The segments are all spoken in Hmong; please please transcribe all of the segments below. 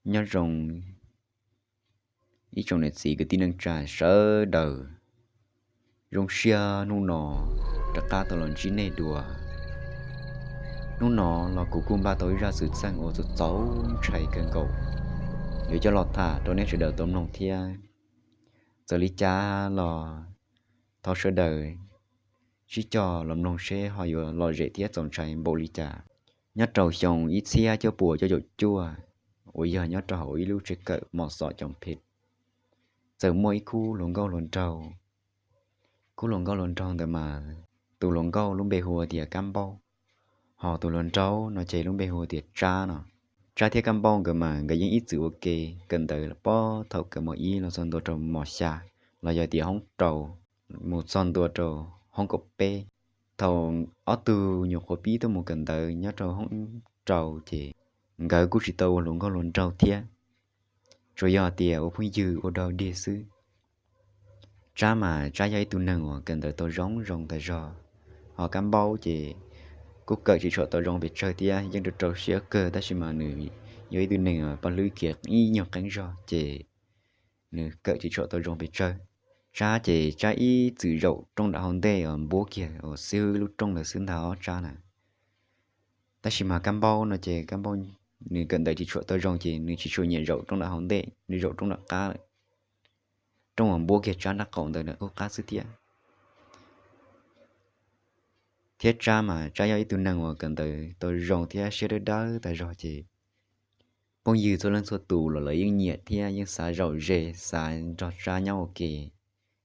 Nyob zoo ib tsoom niam txiv kwv tij neej tsa sawv daws, zoo siab hnub no rov qab tau los ntsib nej dua. Hnub no los kuv kuj npaj tau ib zaj xwm txheej uas txaus txaus ntshai kawg nkaus yuav coj los tham rau nej sawv daws tau mloog thiab. Txawm li cas los thov sawv daws sib coj los mloog seb ho yuav lom zem thiab txaus ntshai npaum li cas. Nyob rau xyoo ib txhiab cuaj puas cuaj caum cuaj, uas yog nyob rau hauv ib lub tsev kawm Mos Xos Coom Phij, txawm muaj ib khub hluas nkauj hluas nraug. Khub hluas nkauj hluas nraug ntawd mas tus hluas nkauj lub npe hu ua tias Kab Npauj, ho tus hluas nraug no ces lub npe hu ua tias Tsab no. Tsab thiab Kab Npauj nkawd mas nkawd yeej ib txwm ua ke kawm ntawv puag thaum kawm mos ib los txog ntua rau mos xya, los yog tias hoob rau mus txog ntua rau hoob kaum peb. Thaum ob tug nyuam qhuav pib tuaj mus kawm ntawv nyob rau hoob rau ces nkawd kuj tsis tau ua hluas nkauj hluas nraug thiab, tsuas yog tias ua phooj ywg ua dog dig xwb. Tsab mas Tsab yog ib tug neeg uas kawm ntawv tau zoo zoo tas zog, ho Kab Npauj ces kuj kawm tsis tshua tau zoo pes tsawg thiab, yeej rau rau siab kawg, tab sis mas nws yog ib tug neeg uas paj hlwb kiag ib nyuag qeeb zog ces nws kawm tsis tshua tau zoo pes tsawg. Tsab ces Tsab ib txwm zaum rooj nram hauv ntej uas npuab kiag uas xib hwb lub rooj ntawd xwb ntag os Tsab na. Tab sis mas Kab Npauj no ces Kab Npauj nws kawm ntawv tsis tshua tau zoo ces nws tsis tshua nyiam zaum rooj nram hauv ntej, nws zaum rooj nram qab lawm. Rooj uas npuab kiag Tsab nraub qaum ntawd nws qub qab xwb thiab. Thiab Tsab mas Tsab yog ib tug neeg uas kawm ntawv tau zoo thiab siab dawb dawb tas zog ces phooj ywg txhua leej txhua tus los lawv yeej nyiam thiab yeej xav zaum ze, xav nrog Tsab nyob ua ke.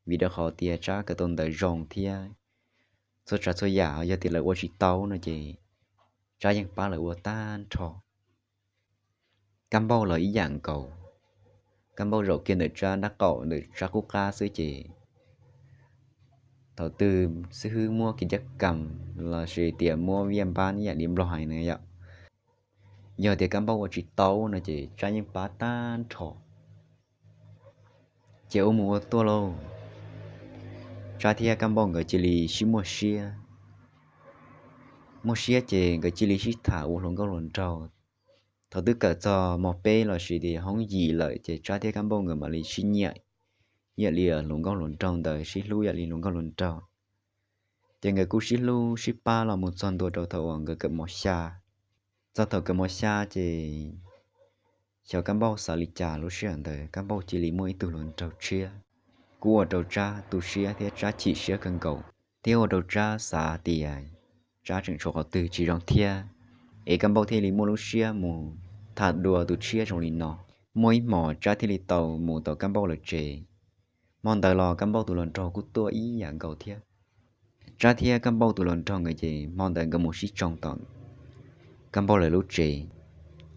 Vim rau qhov tias Tsab kawm tau ntawv zoo thiab txhua tsav txhua yam yog tias lawv ua tsis tau no ces Tsab yeej pab lawv ua tag nrho. Kab Npauj los ib yam nkaus, Kab Npauj zaum kiag ntawm Tsab nraub qaum ntawm Tsab qub qab xwb ces thaum twg xib hwb muab kiv cab kam los sis tias muab viaj npab ib yam li Nplog hais na yom, yog tias Kab Npauj ua tsis tau no ces Tsab yeej pab tag nrho. Ces ua mus ua tuaj lauj, Tsab thiab Kab Npauj nkawd cia li sib muaj siab. Muaj siab ces nkawd cia li sib tham ua hluas nkauj hluas nraug. Thaum twb kawm txog mos peb los sis tias hoob yim lawm ces Tsab thiab Kab Npauj nkawd mam li sib nyiam ib yam li hluas nkauj hluas nraug ntawd, sib hlub ib yam li hluas nkauj hluas nraug. Ces nkawd kuj sib hlub sib pab los mus txog ntua rau thaum uas nkawd kawm mos xya. Txog thaum kawm mos xya ces xyov Kab Npauj xav li cas, lub sij hawm ntawd Kab Npauj cia li muaj ib tug hluas nraug tshiab, kuj ua rau Tsab tu siab thiab Tsab chim siab kawg nkaus, thiab ua rau Tsab xav tias Tsab tseem tshuav qhov twg tsis zoo thiab, es Kab Npauj thiaj li muaj lub siab mus tham dua tus tshiab zoo li no. Muaj ib hmos Tsab thiaj li tau mus tom Kab Npauj lawv tsev. Hmo ntawd los Kab Npauj tus hluas nraug kuj tuaj ib yam nkaus thiab. Tsab thiab Kab Npauj tus hluas nraug nkawd ces hmo ntawd nkawd mus sib tsoo tom Kab Npauj lawv lub tsev.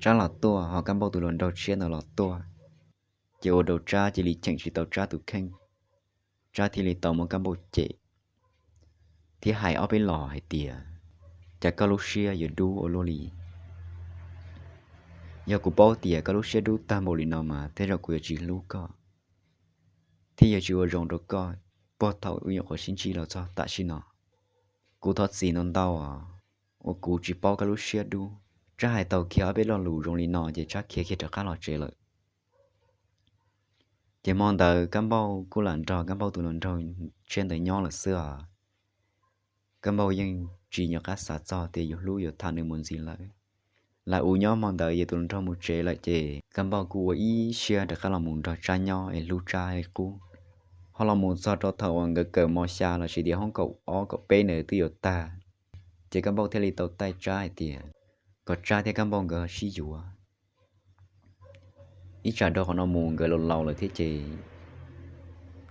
Tsab los tuaj ho Kab Npauj tus hluas nraug tshiab ntawd los tuaj, ces ua rau Tsab cia li cheem tsis tau Tsab tus kheej. Tsab thiaj li tau muab Kab Npauj cem thiab hais ob peb los hais tias, cas koj lub siab yuav dub ua luaj li? Yog kuv paub tias koj lub siab dub tag npaum li no mas tej zaum kuv yuav tsis hlub koj thiab yuav tsis ua zoo rau koj puag thaum wb nyuam qhuav sib ntsib los txog tam sim no. Kuv thov txim ntau ntau os, uas kuv tsis paub koj lub siab dub. Tsab hais tau kiag ob peb lo lus zoo li no ces Tsab khiav kiag rov qab los tsev lawm. Ces hmo ntawd Kab Npauj kuj lam nrog Kab Npauj tus hluas nraug tshiab ntawd nyob lawm xwb os. Kab Npauj yeej tsis nco qab xav txog tias yuav hlub yuav tham nws mus ntxiv lawm. Lam ua nyob hmo ntawd yog tus hluas nraug mus tsev lawm ces Kab Npauj kuj ua ib siab rov qab los mus nrog Tsab nyob es hlub Tsab li qub. Ho los mus txog rau thaum uas nkawd kawm mos xya los sis tias hoob kaum ob kaum peb ntawd twb yuav tag, ces Kab Npauj thiaj li tau taij Tsab hais tias kom Tsab thiab Kab Npauj nkawd sib yuav. Ib tsam rau qhov no mus nkawd laus laus lawm thiab ces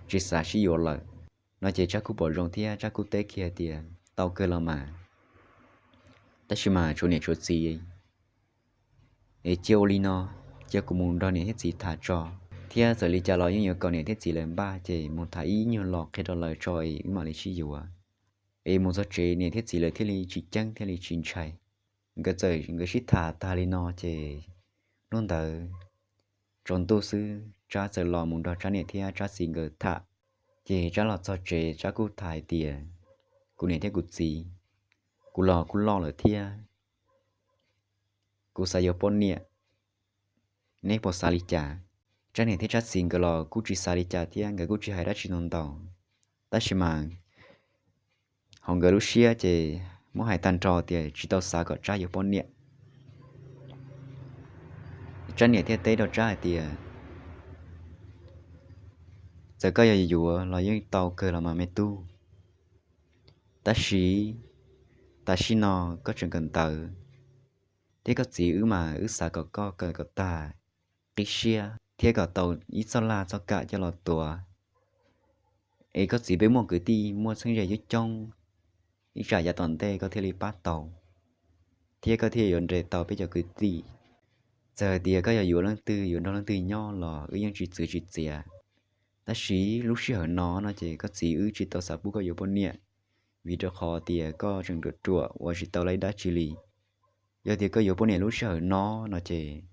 tsis xav sib yuav lawm no ces Tsab kuj pom zoo thiab Tsab kuj teb kiag tias tau kawg los mas, tab sis mas tshuav niam tshuav txiv es cia ua li no, cia kuv mus nrog niam thiab txiv tham tso, thiab txawm li cas los yeej yuav kom niam thiab txiv lawv npaj ces mus tham ib nyuag los qhia rau lawv tso es wb mam li sib yuav. Es mus txog tsev niam thiab txiv lawv thiaj li tsis ceeb thiaj li tsis ntshai. Nkawd txawm nkawd sib tham tag li no ces hnub ntawd tsaus ntuj xwb Tsab txawm los mus nrog Tsab niam thiab Tsab txiv nkawd tham. Ces Tsab los txog tsev Tsab kuj tham hais tias, kuv niam thiab kuv txiv, kuv los kuj loj lawm thiab, kuv xav yuav poj niam. neb puas xav li cas? Tsab niam thiab Tsab txiv nkawd los kuj tsis xav li cas thiab nkawd kuj tsis hais dab tsi ntau ntau. Tab sis mas hauv nkawd lub siab ces muab hais tag nrho tias tsis tau xav kom Tsab yuav poj niam. Tsab niam thiaj teb rau Tsab hais tias, txawm koj yog yuav los yeej tau kawg los mas me tub, tab sis tam sim no koj tseem kawm ntawv, thiab koj txiv wb mas wb xav kom koj kawm kom tag, qib siab thiab kom tau ib txoj laj txoj kam coj los tuav, es koj txiv peb muaj kwv tij muaj txheeb ze coob coob, ib tsam yav tom ntej koj thiaj li pab tau, thiab koj thiaj yuav nres tau peb cov kwv tij. Txawm hais tias koj yog yuav leej twg yuav nrog leej twg nyob los wb yeej tsis txwv tsis txiav, tab sis lub sij hawm no no ces koj txiv wb tsis tau xav pub koj yuav poj niam, vim rau qhov tias koj tseem ruam ruam ua tsis tau li dab tsi li. Yog tias koj yuav poj niam lub sij hawm no no ces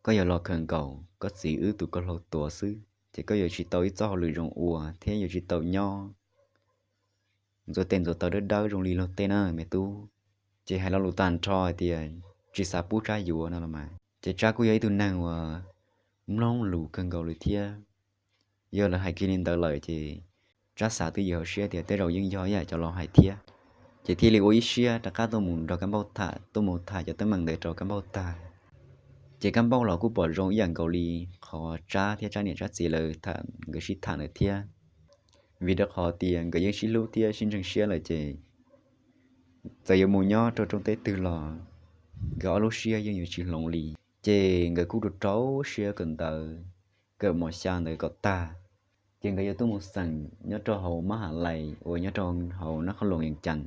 koj yuav los kawg nkaus koj txiv wb tus koj hlau tuav xwb, ces koj yuav tsis tau ib txoj hauj lwm zoo ua thiab yuav tsis tau nyob ntxuav tes ntxuav taw dawb dawb zoo li luag tej na me tub. Ces hais lo lus tag nrho hais tias tsis xav pub Tsab yuav no los mas, ces Tsab kuj yog ib tug neeg uas mloog lus kawg nkaus li thiab. Yog lawv hais kiag li ntawd lawm ces Tsab xav twj ywm hauv siab tias tej zaum yeej yog ib yam cov laus hais thiab. Ces thiaj li ua ib siab rov qab tuaj mus nrog Kab Npauj tham, tuaj mus tham cov teeb meem ntawd rau Kab Npauj tag. Ces Kab Npauj los kuj pom zoo ib yam nkaus li qhov Tsab thiab Tsab niam Tsab txiv lawv tham nkawd sib tham ntawd thiab, vim rau qhov tias nkawd yeej sib hlub thiab sib ntseeg siab lawm ces txawm yuav mus nyob rau rooj teb twg los nkawd ob lub siab yeej yuav tsis hloov li. Ces nkawd kuj rau rau siab kawm ntawv, kawm mos xya ntawd kom tag, ces nkawd yuav tuaj mus xeem nyob rau hauv mab ham lais uas nyob rau hauv nab qhob loos Yees Cas.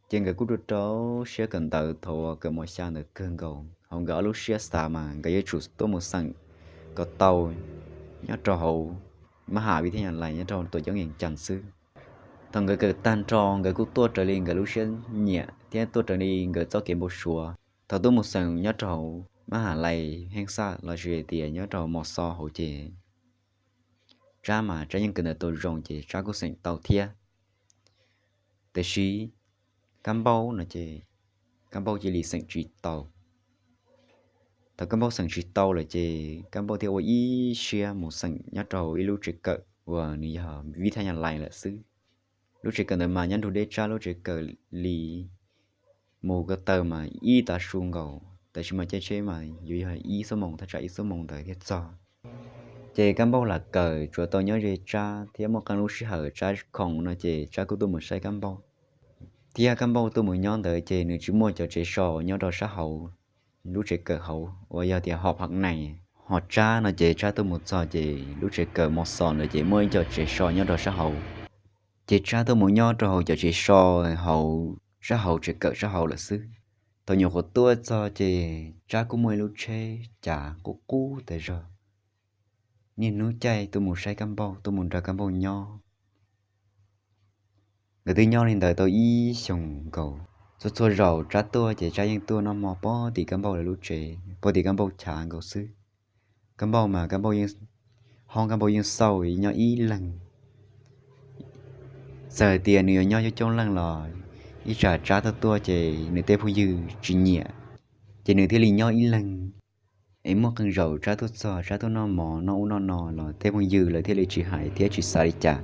Ces nkawd kuj rau rau siab kawm ntawv thaum uas kawm mos xya ntawd kawg nkaus, hauv nkawd ob lub siab xav mas nkawd yuav tsum tuaj mus xeem kom tau nyob rau hauv mab ham vib thab nyas lais nyob rau tuam ceeb Yees Cas xwb. Thaum nkawd kawm tag nrho nkawd kuj tuaj raws li nkawd lub siab nyiam thiab tuaj raws li nkawd txoj kev npau suav. Thaum tuaj mus xeem nyob rau hauv mab ham lais Heej Xaj los sis tias nyob rau hauv mos xo hauv ces Tsab mas Tsab yeej kawm ntawv tau zoo ces Tsab kuj xeem tau thiab. Tiam sis Kab Npauj no ces Kab Npauj cia li xeem tsis tau. Thaum Kab Npauj xeem tsis tau lawm ces Kab Npauj thiaj ua ib siab mus xeem nyob rau hauv ib lub tsev kawm uas nws yog vib thab nyas lais lawm xwb. Lub tsev kawm ntawd mas nyob nrug deb Tsab lub tsev kawm li mus ko taw mas ib tav su nkaus, tab sis mas caij tsheb mas yuav yog ib xuab moos thaj tsam ib xuab moos ntawd thiaj txog. Ces Kab Npauj lam kawm tsuas tau nyob ze Tsab thiab muaj qee lub sij hawm Tsab khoom no ces Tsab kuj tuaj mus saib Kab Npauj. Thiab Kab Npauj tuaj mus nyob ntawd ces nws tsis muaj cov tsev so nyob rau sab hauv lub tsev kawm hauv uas yog tias hom pham nais. Hos Tsab no ces Tsab tuaj mus txog ces lub tsev kawm mos xos ntawd ces muaj ib co tsev so nyob rau sab hauv. Ces Tsab tuaj mus nyob rau hauv cov tsev so hauv sab hauv tsev kawm sab hauv lawm xwb. Thaum nyuam qhuav tuaj txog ces Tsab kuj muaj ib lub tsheb cav qub qub tas zog. Niaj hnub caij tuaj mus saib Kab Npauj, tuaj mus nrog Kab Npauj nyob. Nkawd twb nyob li ntawd tau ib xyoos nkaus. Txhua txhua zaus Tsab tuaj ces Tsab yeej tuaj noj hmo pog tim Kab Npauj lawv lub tsev, pog tim Kab Npauj chav nkaus xwb. Kab Npauj mas Kab Npauj yeej, hoob Kab Npauj yeej xauj nyob ib leeg. Txawm tias nws yuav nyob coob coob leej los ib tsam Tsab tuaj tuaj ces nws tej phooj ywg tsis nyiam, ces nws thiaj li nyob ib leeg. Es muaj qee zaum Tsab tuaj txog, Tsab tuaj noj mov noj ub noj no los tej phooj ywg lawv thiaj li tsis hais thiab tsis xav li cas.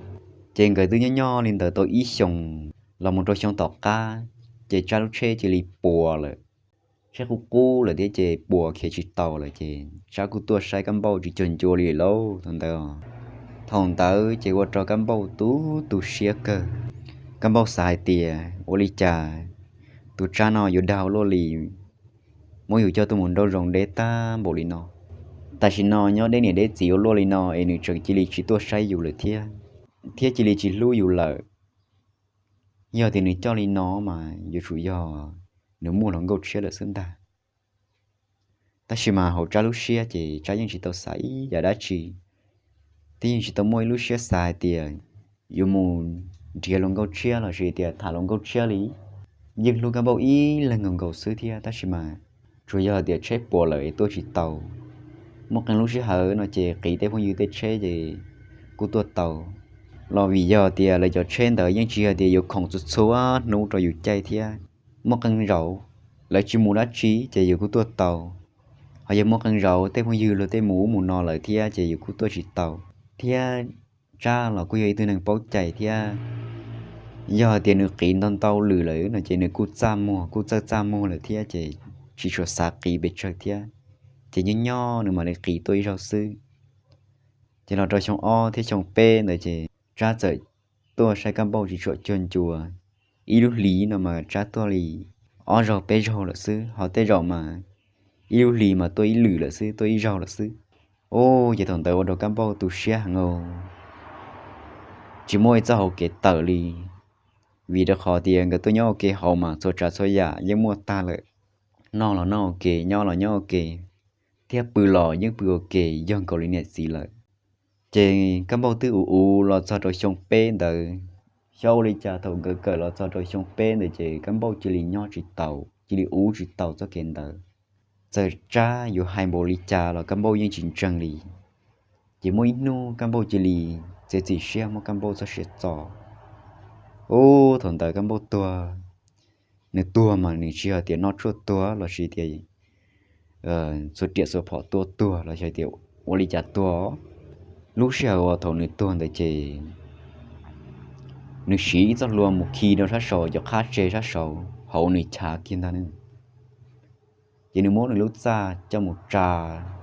Ces nkawd twb nyob nyob li ntawd tau ib xyoos los mus rau xyoo tom qab, ces Tsab lub tsheb cia li puas lawm. Tsheb qub qub lawm thiab ces puas khiav tsis tau lawm ces Tsab kuj tuaj saib Kab Npauj tsis cuag ncua li lauj thaum ntawd. Thaum ntawd ces ua rau Kab Npauj tu tu siab kawg. Kab Npauj xav hais tias ua li cas tus Tsab no yuav dag ua luaj li, muab yus coj tuaj mus nrauj zoov deb tag npaum li no. Tam sim no nyob deb niam deb txiv ua luaj li no es nws tseem cia li tsis tuaj saib yus lawm thiab, thiab cia li tsis hlub yus lawm. Yog tias nws coj li no mas yuav tsum yog nws muaj hluas nkauj tshiab lawm xwb ntag. Tab sis mas hauv Tsab lub siab ces Tsab yeej tsis tau xav ib yam dab tsi, thiab yeej tsis tau muaj ib lub siab xav hais tias yuav mus nrhiav hluas nkauj tshiab los sis tias tham hluas nkauj tshiab li. Yeej hlub Kab Npauj ib leeg nkaus nkaus xwb thiab, tab sis mas tsuas yog tias tsheb puas lawm es tuaj tsis tau. Muaj qee lub sij hawm no ces qiv tej phooj ywg tej tsheb ces kuj tuaj tau, los vim yog tias lawv cov tsheb ntawd yeej tsis yog tias yuav khoom txhua txhua hnub rau yus caij thiab. Muaj qee zaum lawv tsis mus dab tsi ces yus kuj tuaj tau. Ho yog muaj qee zaus tej phooj ywg luag tej mus ub mus no lawm thiab ces yus kuj tuaj tsis tau, thiab Tsab los kuj yog ib tug neeg paub cai thiab. Yog hais tias nws qiv ntau ntau lwm lawm no ces nws kuj txaj muag, kuj txawj txaj muag lawm thiab ces tsis tshua xav qiv pes tsawg thiab. Ces nyob nyob nws mam li qiv tuaj ib zaug xwb. Ces los rau xyoo ob thiab xyoo peb ntawd ces Tsab txawm tuaj saib Kab Npauj tsis tshua cuag ncua. Ib lub hlis no mas Tsab tuaj li ob zaug peb zaug lawm xwb, ho tej zaum mas ib lub hlis mas tuaj ib lwm lawm xwb, tuaj ib zaug lawm xwb. Ub, ces thaum ntawd ua rau Kab Npauj tu siab heev, tsis muaj ib txoj hauv kev tawm li, vim rau qhov tias nkawd tuaj nyob ua ke hauv mas txhua tsav txhua yam yeej muaj tag lawm. Noj los noj ua ke, nyob los nyob ua ke, thiab pw los yeej pw ua ke yog nkaus li niam txiv lawm. Ces Kab Npauj twb ua ua los txog rau xyoo peb ntawd. Xyov ua li cas thaum nkawd kawm los txog rau xyoo peb ntawd ces Kab Npauj cia li nyob tsis tau, cia li ua tsis tau txoj kev ntawd. Txawm Tsab yuav hais npaum li cas los Kab Npauj yeej tsis ntseeg li. Ces muaj ib hnub Kab Npauj cia li txiav txim siab muab Kab Npauj txoj sia txo. Ub, thaum ntawd Kab Npauj tuag, nws tuag mas nws tsis hais tias noj tshuaj tuag los sis tias txhua riam txhua phom tua tuag los sis tias ua li cas tuag. Lub sij hawm uas thaum nws tuag ntawd ces nws siv ib txoj hlua mus khi rau sab saud, cov qhab tse sab saud hauv nws chav kiag ntag ne. Ces nws muab nws lub txaj coj mus tsa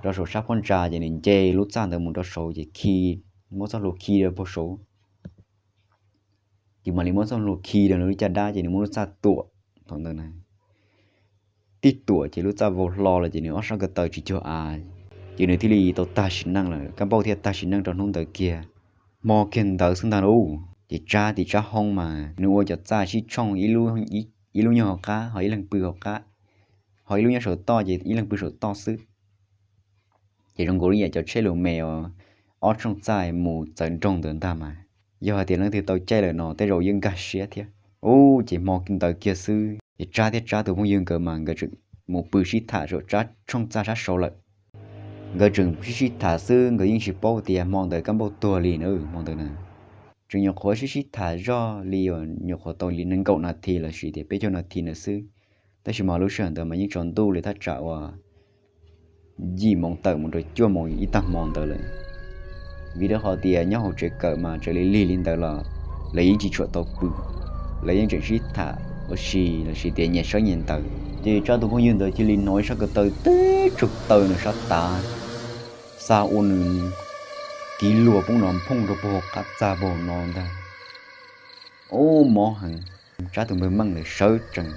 rau saum sab phab ntsa, ces nws nce lub txaj ntawd mus rau saud ces khi, muab txoj hlua khi rau puag saud. Ces mam li muab txoj hlua khi rau nws lub caj dab ces nws muab lub txaj tuam. Thaum ntawd na, tib tuam ces lub txaj vau hlo lawm ces nws ob sab ko taw tsis cuag av, ces nws thiaj li tau tag sim neej lawm. Kab Npauj thiaj tag sim neej rau hnub ntawd kiag. Hmo kiag ntawd xwb ntag lauj, ces Tsab tim Tsab hoob mas nws ua cov txaj sib tshooj, ib lub nyob hauv qab ho ib leeg pw hauv qab, ho ib lub nyob saum toj ces ib leeg pw saum toj xwb. Ces zoo nkaus li yam cov tsheb lus me os, ob tshooj txaj mus txawv nroog ntawd ntag mas. Yog hais tias leej twg tau caij lawm no tej zaum yeej nkag siab thiab. Ub, ces hmo ntawd kiag xwb ces Tsab thiab Tsab tus phooj ywg nkawd mas nkawd tseem mus pw sib tham saum Tsab tshooj txaj sab saud lawm. Nkawd tseem sib sib tham xwb, nkawd yeej tsis paub tias hmo ntawd Kab Npauj tuag li na, hmo ntawd na. Tseem nyuam qhuav sib sib tham zoj li uas nyuam qhuav tau li nees nkaum nas this los sis tias peb caug nas this ntawd xwb, tab sis mas lub sij hawm ntawd mas yeej tsaus ntuj li thaj tsam uas yim moos tawm mus rau cuaj moos ib tag hmo ntawd lawm. Vim rau qhov tias nyob hauv tsev kawm mas tseem li lig li ntawd los lawv yeej tsis tshua tau pw, lawv yeej tseem sib tham ua si los sis tias nyias sawb nyias ntawv. Ces Tsab tus phooj ywg ntawd cia li hnov ib sab ko taw tib tsuj taw nws sab tav, xa ua nws kiv luas poob nrov nphooj rau puag hauv qab txag puag hauv no ntag. Ub, mob heev. Tsab tus npawg Meej ntawd sawv tsees,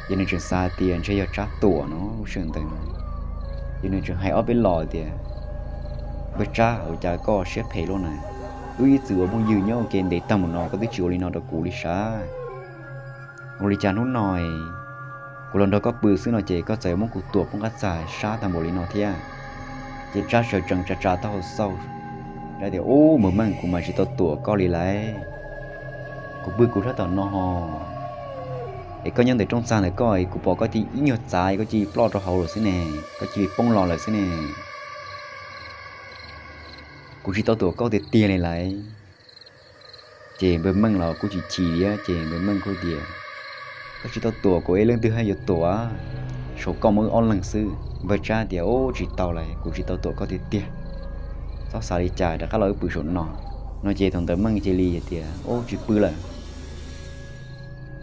ces nws tseem xav tias ntshe yog Tsab tuam no lub sij hawm ntawd. Ces nws tseem hais ob peb los tias, Npawg Tsab, ua cas koj siab phem luaj na? Wb ib txwm ua phooj ywg nyob ua ke ntev tag mus no koj twb tsis ua li no rau kuv li sav. Ua li cas hnub no kuv los nrog koj pw xwb no ces koj txawm muab kuv tuam poob qab txag sab tag npaum li no thiab? Ces Tsab sawv tsees tsa tsa taub hau xauj, Tsab tias, Ub, npawg Meej, kuv mas tsis tau tuam koj li lauj. Kuv pw kuv sab tom no ho, es koj nyob ntawm rooj txag ntawm koj, kuv pom koj ib nyuag txav koj cia li ploj rau hauv lawm xwb ne, koj cia li poob los lawm xwb ne. Kuv tsis tau tuam koj tiag tiag li lauj. Ces npawg Meej los kuj chim chim thiab, ces npawg Meej kuj tias, Koj tsis tau tuam kuv es leej twg thiaj yuav tuam? Saum koj muaj wb ob leeg xwb. Npawg Tsab tias, Ub, tsis tau lauj, kuv tsis tau tuam koj tiag tiag. Txhob xav li cas, rov qab los wb pw saum no. No ces thaum ntawd Meej cia li hais tias, Ub, tsis pw lawm.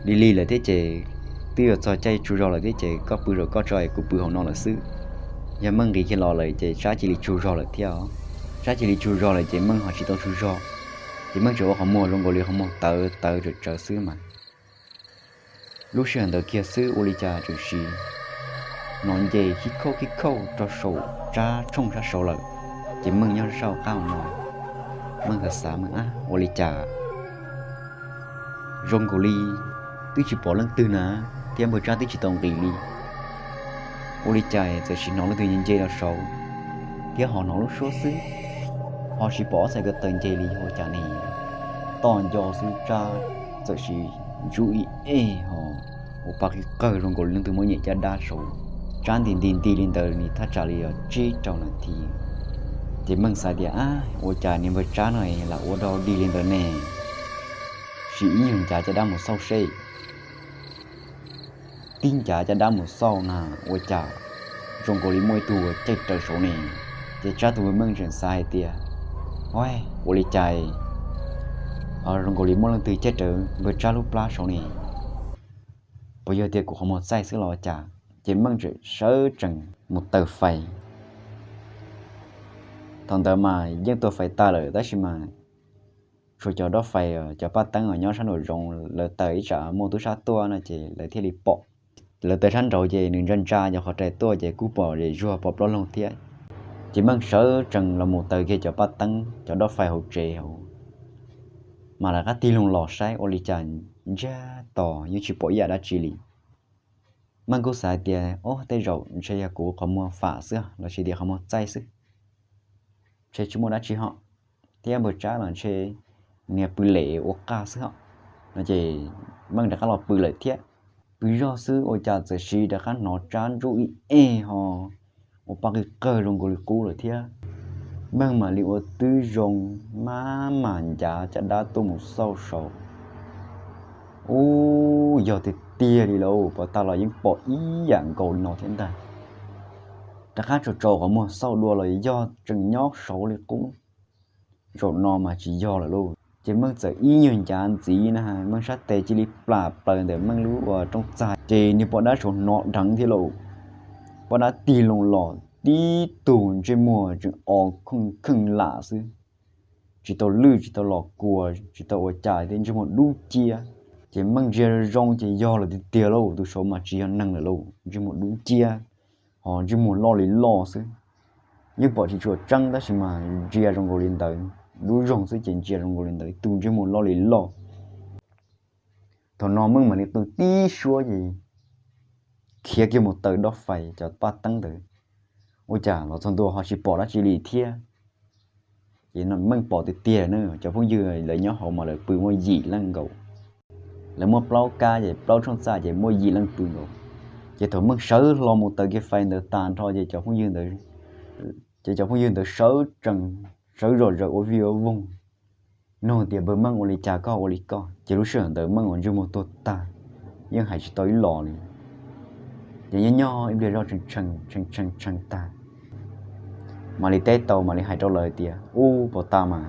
Lig lig lawm thiab ces twb yuav txog caij tsaug zog lawm thiab ces koj pw saum koj tso es kuv pw hauv no lawm xwb. Yog Meej nqis kiag los lawm ces Tsab cia li tsaug zog lawm thiab os. Tsab cia li tsaug zog lawm ces Meej ho tsis tau tsaug zog, ces Meej tseem ua qhov muag zoo nkaus li qhov muag tawv tawv tsawv tsawv xwb mas. Lub sij hawm ntawd kiag xwb ua li cas tseem hnov nce khib khauj khib khauj rau saum Tsab tshooj sab saud lawm. Ces Meej nyob sab hauv qab hauv no, Meej xav xav, Meej, ab, ua li cas zoo nkaus li twb tsis pom leej twg na, thiab npawg Tsab twb tsis tau nqis li. Ua li cas txawm sim hnov leej twg nce nce rau saud, thiab ho hnov lub suab xwb, ho tsis pom ob txhais ko taw nce li, ua cas ne? Tos nco xwb Tsab txawm sim ntsub ib eg ho ua pa qig qawg zoo nkaus li leej twg muab nyem caj dab saud. Tsab nti nti nti li ntawd nws thaj tsam li yog tsib rau nas this. Ces Meej xav tias, ab, ua cas niag npawg Tsab no lam ua rau dig li ntawd ne? Sim ib nyuag ncav caj dab mus xauj seb. Tib ncav caj dab mus xauj na, ua cas zoo nkaus li muaj ib tug caij raws saud ne. Ces Tsab tus npawg Meej tseem xav hais tias, Ua, ua li cas ho zoo nkaus li muaj leej twg caij raws npawg Tsab lub plab saud ne? Puas yog tias kuv qhov muag txaij xwb los cas? Ces Meej tseem sawv tsees mus taws fais. Thaum ntawd mas yeej tua fais tas lawm tab sis mas tshuav cov dob fais, cov paj teeb uas nyob sab nraum zoov lawv taws ib tsam muaj tub sab tuaj no ces lawv thiaj li pom. Lawv taws sab nraud ces nws ntsa ntsa cov qhov rais tuaj ces kuj pom zem zuag pom plaub loog thiab. Ces Meej sawv tsees los mus taws kiag cov paj teeb cov dob fais hauv tsev hauv, mas lawv qab tig loo los saib ua li cas ntsiag to yeej tsis pom ib yam dab tsi li. Meej kuj xav hais tias, Ob, tej zaum ntshe yog kuv qhov muag fam xwb los sis tias qhov muag txaij xwb, ntshe tsis muaj dab tsi hos. Thiab npawg Tsab los ntshe niag pw lem ua qaj xwb hos. No ces Meej rov qab los pw lawm thiab. Pw zog xwb ua cas txawm sis rov qab hnov Tsab ntsuj ib eg ho ua pa qig qawg zoo nkaus li qub lawm thiab. Meej mam li ua tib zoo maj mam ncav caj dab tuaj mus xauj saud. Ub, yog tiag tiag li lauj, pov tas los yeej pom ib yam nkaus li no thiab ntag. Rov qab tsaus tsaus qhov muag xauj dua los yog tseem nyob saud li qub. Zaum no mas tsis yog lawm lauj. Ces Meej txawm ib nyuag ncav ntxiv na, Meej sab tes cia li plam plaws ntawm Meej lub ua rooj txag ces niag poj dab saud hnov dheev thiab lauj. Poj dab tig loo los tib tug ntsej muag tseem o kheej kheej lam xwb, tsis tau lwj tsis tau los kua tsis tau ua cas thiab ntsej muag dub ciab. Ces Meej ntsia zoo ces yog lawm tiag tiag lauj, tus saud mas tsis yog neeg lawm lauj, ntsej muag dub ciab ho ntsej muag loj li loj xwb. Yeej pom tsis tshua tseeb tab sis mas ntsia zoo nkaus li ntawd, dub zoog xwb ces ntsia zoo nkaus li ntawd, tus ntsej muag loj li loj. Thaum no Meej mam li qw tib suab ces khiav kiag mus taws dob fais cov paj teeb ntawd, ua cas los txog ntua ho tsis pom dab tsi li thiab. Ces Meej pom tiag tiag na, cov phooj ywg lawv nyob hauv mas lawv pw muaj yim leej nkaus. Lawv muaj plaub kab ces plaub tshooj txaj ces muaj yim leej pw nkaus. Ces thaum Meej sawv hlo mus taws kiag fais ntawd tas nrho ces cov phooj ywg ntawd, ces cov phooj ywg ntawd sawv tsees, sawv zom zaws ua vij ua voog, nug tias, Npawg Meej, ua li cas koj ua li koj? Ces lub sij hawm ntawd Meej uas ntsej muag tuag tag, yeej hais tsis tau ib los li. Ces nyob nyob ib pliag zoj tshee tshee tshee tag, mam li teb tau mam li hais rau lawv tias, Ub, pov tas mas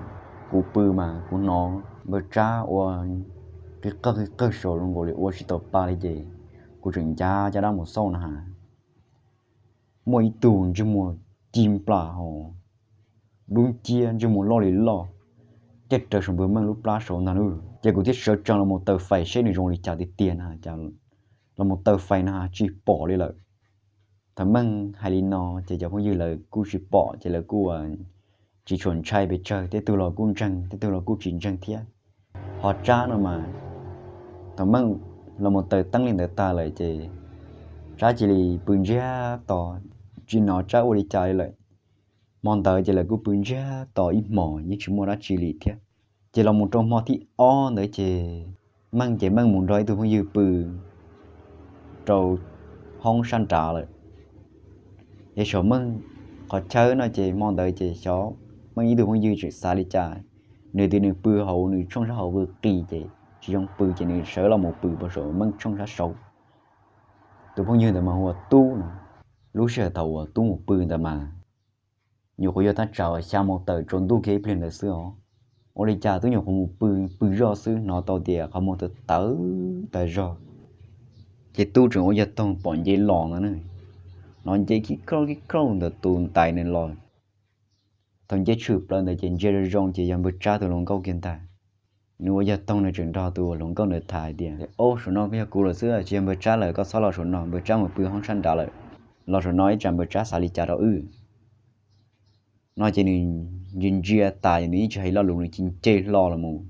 kuv pw mas kuv hnov npawg Tsab ua qig qawg qig qawg saud zoo nkaus li ua tsis tau pa li ces kuv tseem ncav caj dab mus xauj na has, muaj ib tug ntsej muag ci nplas ho dub nciab ntsej muag loj li loj, caij raws saum npawg Meej lub plab saud ntag lauj. Ces kuv thiaj sawv tsees los mus taws fais seb nws zoo li cas tiag tiag na, los mus taws fais na tsis pom li lawm. Thaum Meej hais li no ces cov phooj ywg lawv kuj tsis pom ces lawv kuj tsis tshua ntshai pes tsawg, tej tug los kuj ntseeg tej tug los kuj tsis ntseeg thiab. Ho Tsab no mas, thaum Meej los mus taws teeb li ntawd tag lawm ces Tsab cia li pw ntsiag to, tsis hnov Tsab ua li cas li lawm. Hmo ntawd ces lawv kuj pw ntsiag to ib hmos yeej tsis muaj dab tsi li thiab. Ces los mus rau hmo thib ob ntawd ces Meej ces Meej mus nrog ib tug phooj ywg pw rau hoob sab nrad lawm. Ces saum Meej qhov chaw no ces hmo ntawd ces xyov Meej ib tug phooj ywg tseem xav li cas, nws tias nws pw hauv nws tshooj sab hauv pw qis ces tsis zoo pw ces nws sawv los mus pw puag saum Meej tshooj sab saud. Tus phooj ywg ntawd mas hu ua Tub no. Lub sij hawm thaum uas Tub mus pw ntawd mas nyuam qhuav yog thaj tsam uas xya moo tawm tsaus ntuj kiag ib pliag ntawd xwb os. Ua li cas Tub nyuam qhuav mus pw, pw zoj xwb hnov tau tias qhov muag tawv tawv tas zog. Ces Tub tseem ua yog toog pom nce los ntawd na, hnov nce kib krauj kib krauj ntawm tus ntais nws los. Thaum nce tshwm plaws ntawd ces ntsia zoo zoo ces yog npawg Tsab tus hluas nkauj kiag ntag. Nws ua yog toog nws tseem nrog tus hluas nkauj ntawd tham hais tias, Au, saum no yog kuv lawm xwb, tsis yog npawg Tsab lawm, koj txhob los saum no, npawg Tsab mus pw hoob sab nrad lawm. Los saum no ib tsam npawg Tsab xav li cas rau wb. No ces nws ntsia ntsia tas ces nws ib tsis hais lo lus nws cia nce hlo los mus.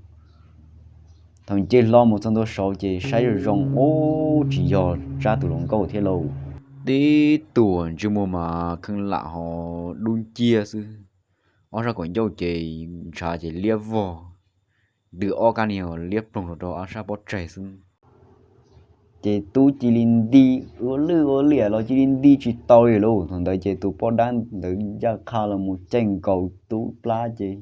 Thaum nce hlo mus txog ntua saud ces saib zoo zoo, ub, tsis yog Tsab tus hluas nkauj thiab lauj. Tib tuam ntsej muag mas kheej lam ho dub nciab xwb. Ob sab kaum ncauj ces ntshav ces liab vog, ntws ob kab niag liab ploog rau rau ob sab pob tsaig xwb. Ces Tub cia li nti, ua lwj ua liam los cia li nti tsis tau li lauj. Thaum ntawd ces tus poj dab ntawd ncaj qha los mus caij nkaus Tub plab ces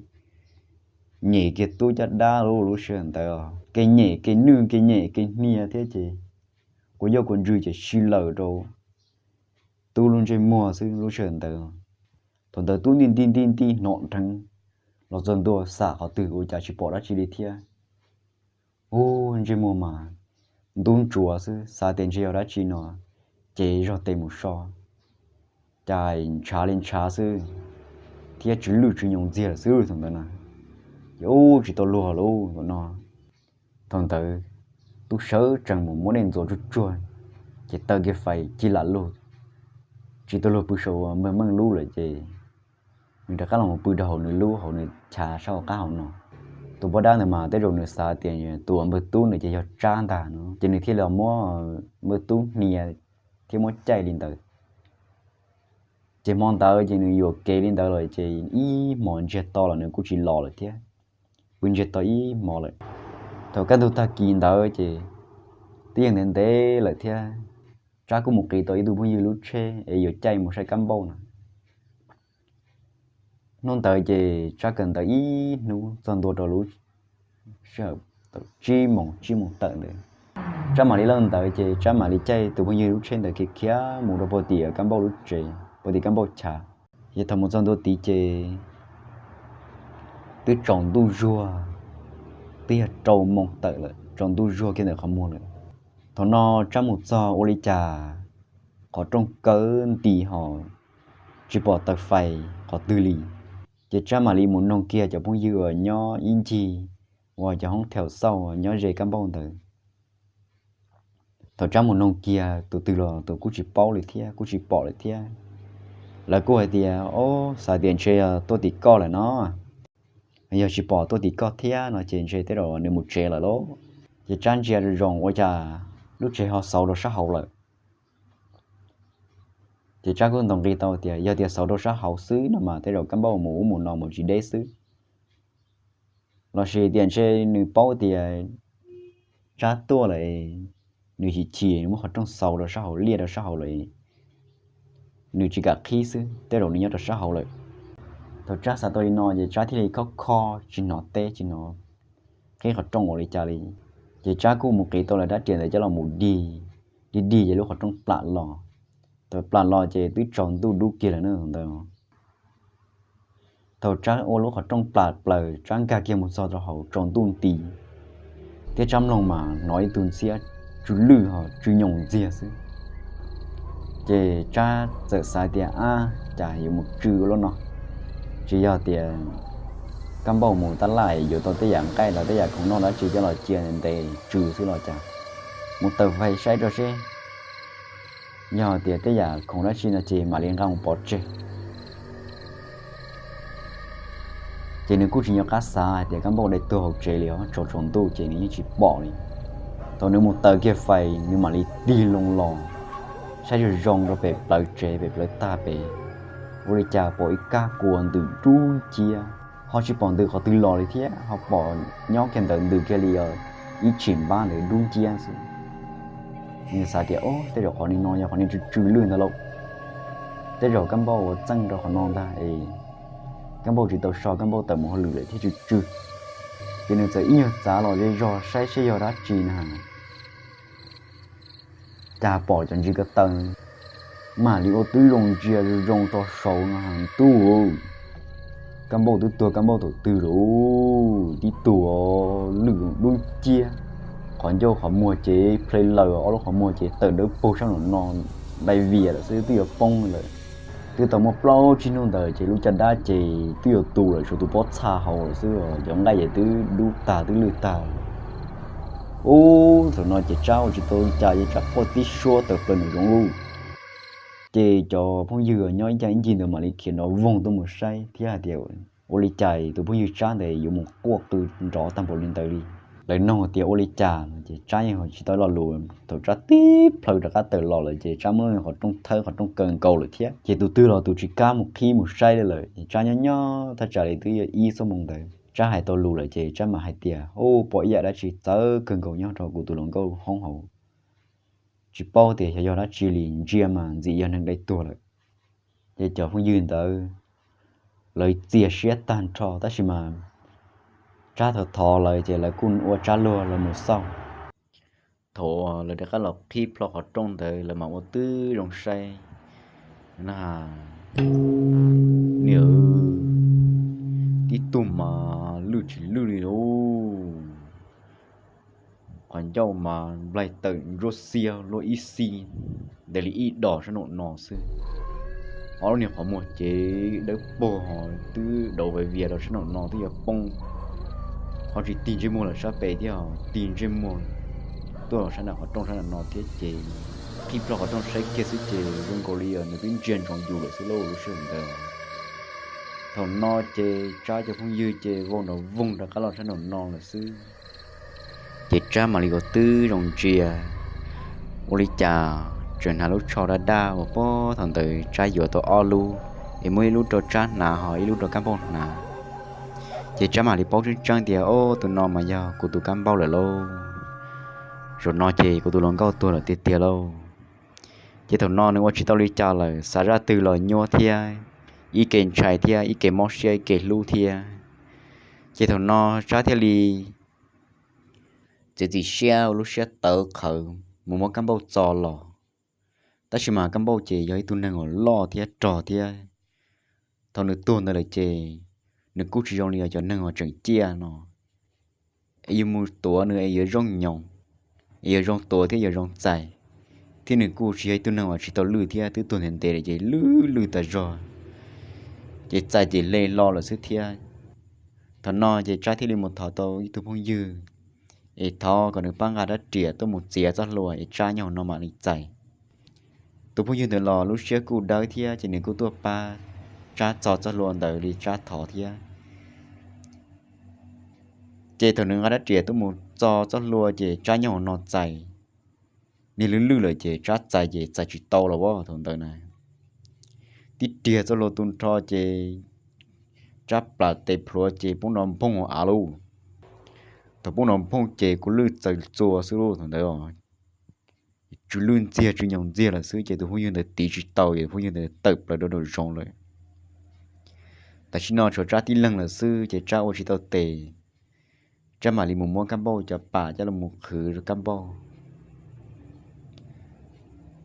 nyem kiag Tub caj dab lauj. Lub sij hawm ntawd kev nyem kev nwj kev nyem kev hnia thiab ces kua yoj kua ntswg ces si lawm rau Tub lub ntsej muag xwb lub sij hawm ntawd. Thaum ntawd Tub nti nti nti nti hnov dheev los txog ntua, xam qhov twg ua cas tsis pom dab tsi li thiab. Ub, ntsej muag mas ntub ntsuav xwb, xav tias ntshe yog dab tsi no, ces zog tes mus so, cas ntshav li ntshav xwb, thiab tsw lwj tsw nyoos ntxiag lawm xwb thaum ntawd na. Ces ub, tsis tau luag lauj no. Thaum ntawd Tub sawv tsees mus muab dej ntxuav tsuag tsuag, ces taw kiag fais cig lam lug, tsis tau luag pw saum npawg Meej lub lawm ces nws rov qab los mus pw rau hauv nws lub, hauv nws chav sab hauv qab hauv no. Tus poj dab ntawd mas tej zaum nws xav tias tus npawg Tub ntawd ces yog Tsab ntag no, ces nws thiaj li muab npawg Tub hnia thiab muab caij li ntawd. Ces hmo ntawd ces nws yuam kev li ntawd lawm ces ib hmos ntsiag to los nws kuj tsis los lawm thiab, pw ntsiag to ib hmos lawm. Thaum kaj ntug tag kis ntawd ces twb yog ntev ntev lawm thiab, Tsab kuj mus qiv tau ib tug phooj ywg lub tsheb es yuav caij mus saib Kab Npauj no. Hnub ntawd ces Tsab kawm ntawv ib hnub txog ntua rau lub sij hawm tsib moos, tsib moos tawm ntawd, Tsab mam li lawj ntawv ces Tsab mam li caij tus phooj ywg lub tsheb ntawd khiav khiav mus rau puag tim Kab Npauj lub tsev, puag tim Kab Npauj chav. Ces thaum mus txog ntua tid ces twb tsaus ntuj zuag, twb yog rau moos tawm lawm, tsaus ntuj zuag kiag ntawm qhov muag lawm. Thaum no Tsab mus txog ua li cas qhov rooj kaw nti ho tsis pom taw fais qhov twg li. Ces Tsab mam li mus noog kiag cov phooj ywg uas nyob ib ncig uas cov hoob theem xauj nyob ze Kab Npauj ntawd. Thaum Tsab mus noog kiag tus twg los tus kuj tsis paub li thiab, kuj tsis pom li thiab. Lawv kuj hais tias, Ob, xav tias ntshe yog tuaj tim koj lawm no. Yog tsis pom tuaj tim koj thiab no ces ntshe tej zaum nws mus tsev lawm lauj. Ces Tsab ntsia zoo zoo ua cas lub tsev ho xauv rau sab hauv lawm. Ces Tsab kuj ntaus nqi tau tias yog tias xauv rau sab hauv xwb no mas tej zaum Kab Npauj mus ub mus no mus tsis deb xwb. Lossis tias ntshe nws paub tias Tsab tuaj lawm, nws chim chim muab qhov rooj xauv rau sab hauv, liaj rau sab hauv lawm, nws tsis kam qhib xwb, tej zaum nws nyob rau sab hauv lawm. Thaum Tsab xav tau li no ces Tsab thiaj li khob kho, tsis hnov teb tsis hnov qhib qhov rooj ua li cas li. Ces Tsab kuj mus qiv tau lawv rab riam ntawd coj los mus dig, dig dig ces lub qhov rooj plam los. Thaum plam los ces twb tsaus ntuj dub kiag lawm na ntawd. Thaum Tsab ua lub qhov rooj plam plaws, Tsab nkag kiag mus txog rau hauv tsaus ntuj nti, thiab Tsab mloog mas hnov ib tug ntxhiab tsw lwj ho tsw nyoos ntxiag xwb. Ces Tsab txawm xav tias, Ab, cas yuav mus tsw ua luaj no? Tsis yog tias Kab Npauj mus tab laj yuav tau tej yam nqaij los tej yam khoom noj dab tsi coj los cia ntev tsw xwb los cas? Mus taws fais saib rau seb, yog tias tej yam khoom dab tsi no ces mam li nqa mus pov tseg. Ces nws kuj tsis nco qab xav hais tias Kab Npauj dai tuag hauv tsev li os, tsaus tsaus ntuj ces nws yeej tsis pom li. Thaum nws mus taws kiag fais nws mam li tig loo los saib zoo zoo rau pem plawv tsev, pem plawv tag pem, ua li cas pom ib kab kua ntws dub nciab, ho tsis pom ntws qhov twg los li thiab, ho pom nyob kiag ntawd ntws kiag li ib tshim npab ntawd dub nciab xwb. Nws xav tias, Ob, tej zaum qhov no yog qhov niag tsw tsw lwj ntawd lauj, tej zaum Kab Npauj ua txeej rau qhov no ntag es Kab Npauj tsis tau so, Kab Npauj tawm mus hauj lwm lawm thiaj tsw tsw. Ces nws txawm ib nyuag txav los ze zog saib seb yog dab tsi na. Cas pom cov ntsis ko taw mam li ua twb zoo ntsia zoo rau saud no ha, ntuj, Kab Npauj twb tuag Kab Npauj thaum twg lawm, tib tug lwj dub nciab, qhov ncauj qhov muag ces ple laws, ob lub qhov muag ces tawm dawb paug sab nraum no, dai vias lawm xwb twb yuav poob lawm. Twb tau muaj plaub tsib hnub ntawd ces lub caj dab ces twb yuav tu lawm, tshuav tus pob txha hauv lawm xwb, cov nqaij ces twb dub tag twb lwj tag. Ub, thaum no ces Tsab ua tsis tau li cas ces Tsab quaj tib suab tawm plaws nram zoov lawm. Ces cov phooj ywg nyob ib ncig ib ncig ntawd mam li khiav nrov voog tuaj mus saib thiab hais tias, Ua li cas tus phooj ywg Tsab ntawd yuav mus quaj qw nrov tag npaum li ntawd li? Lawv nug tias ua li cas no ces Tsab yeej tsis tau lo lus. Thaum Tsab tib plhaw rov qab tawm los lawm ces Tsab muab nws qhov rooj thawb qhov rooj kaw nkaus lawm thiab. Ces tus twg los tus tsis kam mus qhib mus saib li lawm. Tsab nyob nyob thaj tsam li twb yog ib xuab moos ntawd, Tsab hais tau lus lawm ces Tsab mam hais tias, Ub, pom ib yam dab tsi txawv kawg nkaus nyob rau kuv tus hluas nkauj hoob hauv. Tsis paub tias xyov yog dab tsi li, ntsia mas ntxim yog neeg dai tuag lawm. Ces cov phooj ywg ntawd lawv txias siab tag nrho tab sis mas Tsab thov thov lawv ces lawv kuj ua Tsab luag lawv mus xauj. Thaum lawv rov qab los qhib plho qhov rooj ntawd lawv mam ua tib zoo saib, Na, niam, tib tug mas lwj tsis lwj li lauj. Qhov ncauj mas nplaig tawm ntsuab xiab luaj ib xib ntev li ib dos sab nraum no xwb. Ob lub niag qhov muag ces dawb paug ho twb dauv vias vias rau sab nraum no twb yuav poob. Ho tsis tig ntsej muag lawm sab pem thiab, tig ntsej muag tuaj sab nram qhov rooj sab nraum no thiab ces qhib plho qhov rooj saib kiag xwb ces zoo nkaus li nws twb ntsia ntsoov yus lawm xwb lauj lub sij hawm ntawd. Thaum no ces Tsab cov phooj ywg ces vau nrov voog rov qab los sab nraum no lawm xwb. Ces Tsab mam li ua twb zoo ntsia, ua li cas tseem hnav lub tsho daj daj uas puag thaum ntawd Tsab yuav tau ob lub, es muab ib lub rau Tsab hnav ho ib lub rau Kab Npauj hnav. Ces Tsab mam li paub tseeb tseeb tias, Ob, tus no mas yog kuv tus Kab Npauj lawm lauj. Zaum no ces kuv tus hluas nkauj tuag lawm tiag tiag lauj. Ces thaum no nws ua tsis tau li cas lawm, xav zaj twg los nyuaj thiab, ib ke ntshai thiab, ib ke mob siab ib ke hlub thiab. Ces thaum no Tsab thiaj li txiav txim siab ua lub siab tawv qhawv mus muab Kab Npauj txo los. Tab sis mas Kab Npauj ces yog ib tug neeg uas loj thiab rog thiab. Thaum nws tuag ntawd lawm ces nws kuj tsis zoo li cov neeg uas tseem ciaj no, es yuav mus tuav nws es yuav zoo nyoos, es yuav zoo tuav thiab yuav zoo txais, thiab nws kuj tsis yog ib tug neeg uas tsis tau lwj thiab, twb tuag ntev ntev lawm ces lwj lwj tas zog, ces txais ces hle hlo lawm xwb thiab. Thaum no ces Tsab thiaj li mus thov tau ib tug phooj ywg es thov kom nws pab nqa rab riam tuaj mus txiav txoj hlua es Tsab nyob hauv no mam li txais. Tus phooj ywg ntawd los lub siab kuj dawb thiab ces nws kuj tuaj pab Tsab txo txoj hlua ntawd li Tsab thov thiab. Ces thaum nws nqa rab riam tuaj mus txo txoj hlua ces Tsab nyob hauv no txais, niag lwj lwj lawm ces Tsab txais ces txais tsis tau los as thaum ntawd na. Tib riag txoj hlua tu nrho ces Tsab plam tes plhuav ces poob nrov nphooj av lauj. Thaum poob nrov nphooj ces kuv lwj txaws txua xwb lauj thaum ntawd. Tsw lwj ntxiag tsw nyoos ntxiag lawm xwb ces tus phooj ywg ntawd tiv tsis tau es phooj ywg ntawd tawm plaws rau nraum zoov lawm. Tam sim no tshuav Tsab tib leeg lawm xwb ces Tsab ua tsis tau tes, Tsab mam li mus muab Kab Npauj cov pam coj los mus qhwv rau Kab Npauj.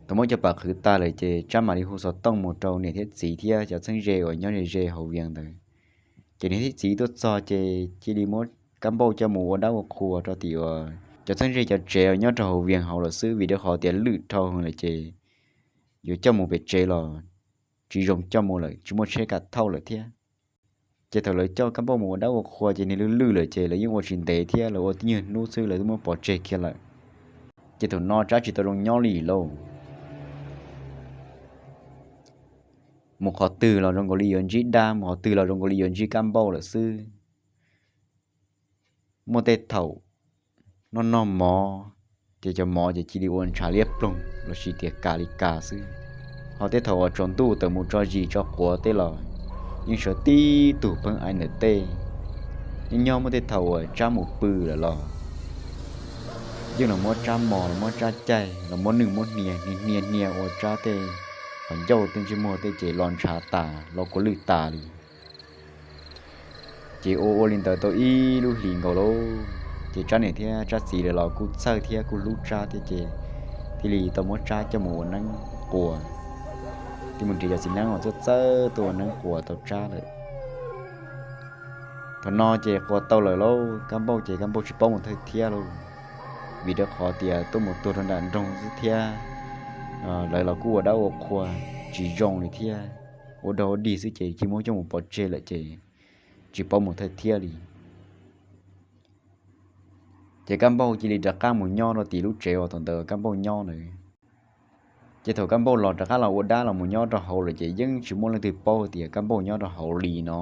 Thaum muab cov pam qhwv tas lawm ces Tsab mam li hu xov tooj mus rau niam thiab txiv thiab cov txheeb ze uas nyob ze ze hauv Vias ntawd. Ces niam thiab txiv tuaj txog ces cia li muab Kab Npauj coj mus ua dab ua qhua rau tim uas cov txheeb ze cov tsev uas nyob rau hauv Vias hauv lawm xwb vim rau qhov tias lwj dhau heev lawm ces yuav coj mus pem tsev los tsis zoo coj mus lawm, tsis muaj tsheb kam thauj lawm thiab. Ces thaum lawv coj Kab Npauj mus ua dab ua qhua ces niag lwj lwj lawm ces lawv yeej ua tsis ntev thiab, lawv ua tib nyuag hnub xwb lawv twb muab pov tseg kiag lawm. Ces thaum no Tsab tsis tau zoo nyob li lauj. Mus qhov twg los zoo nkaus li yuav ntsib dab, mus qhov twg los zoo nkaus li yuav ntsib Kab Npauj lawm xwb. Muaj tej thaum noj noj mov ces cov mov ces cia li ua ntshav liab ploog los sis tias kas li kas xwb. Ho tej thaum uas tsaus ntuj tawm mus tso zis tso quav tej los yeej sawv tib tug pheej ai ntawm tej. Nyob nyob muaj tej thaum uas Tsab mus pw lawm los yeej los muab Tsab mos los muab Tsab caij los muab nwj muab hnia, hnia hnia ua Tsab tej qhov ncauj tej ntsej muag tej ces los ntshav tas los kua lwj tas li. Ces ua ua li ntawd tau ib lub hlis nkaus lauj, ces Tsab niam thiab Tsab txiv lawv los kuj txhawj thiab kuj hlub Tsab thiab ces thiaj li tau muab Tsab coj mus ua neeb quas, thiaj mus nrhiav cov txiv neeb uas txawj txawj tuaj ua neeb quas tau Tsab lawm. Thaum no ces quas tau lawm lauj, Kab Npauj ces Kab Npauj tsis paub mus thawj thiab lauj, vim rau qhov tias tuaj mus tuag rau nram nroog xwb thiab lawv los kuj ua dab ua qhua tsis zoo li thiab, ua dog ua dig xwb ces cia muab coj mus pov tseg lawm ces tsis paub mus thawj thiab li. Ces Kab Npauj cia li rov qab mus nyob rau tim lub tsev uas thaum ntawd Kab Npauj nyob ntawd. Ces thaum Kab Npauj los rov qab los ua dab los mus nyob rau hauv lawm ces yeej tsis muaj leej twg paub tias Kab Npauj nyob rau hauv li no.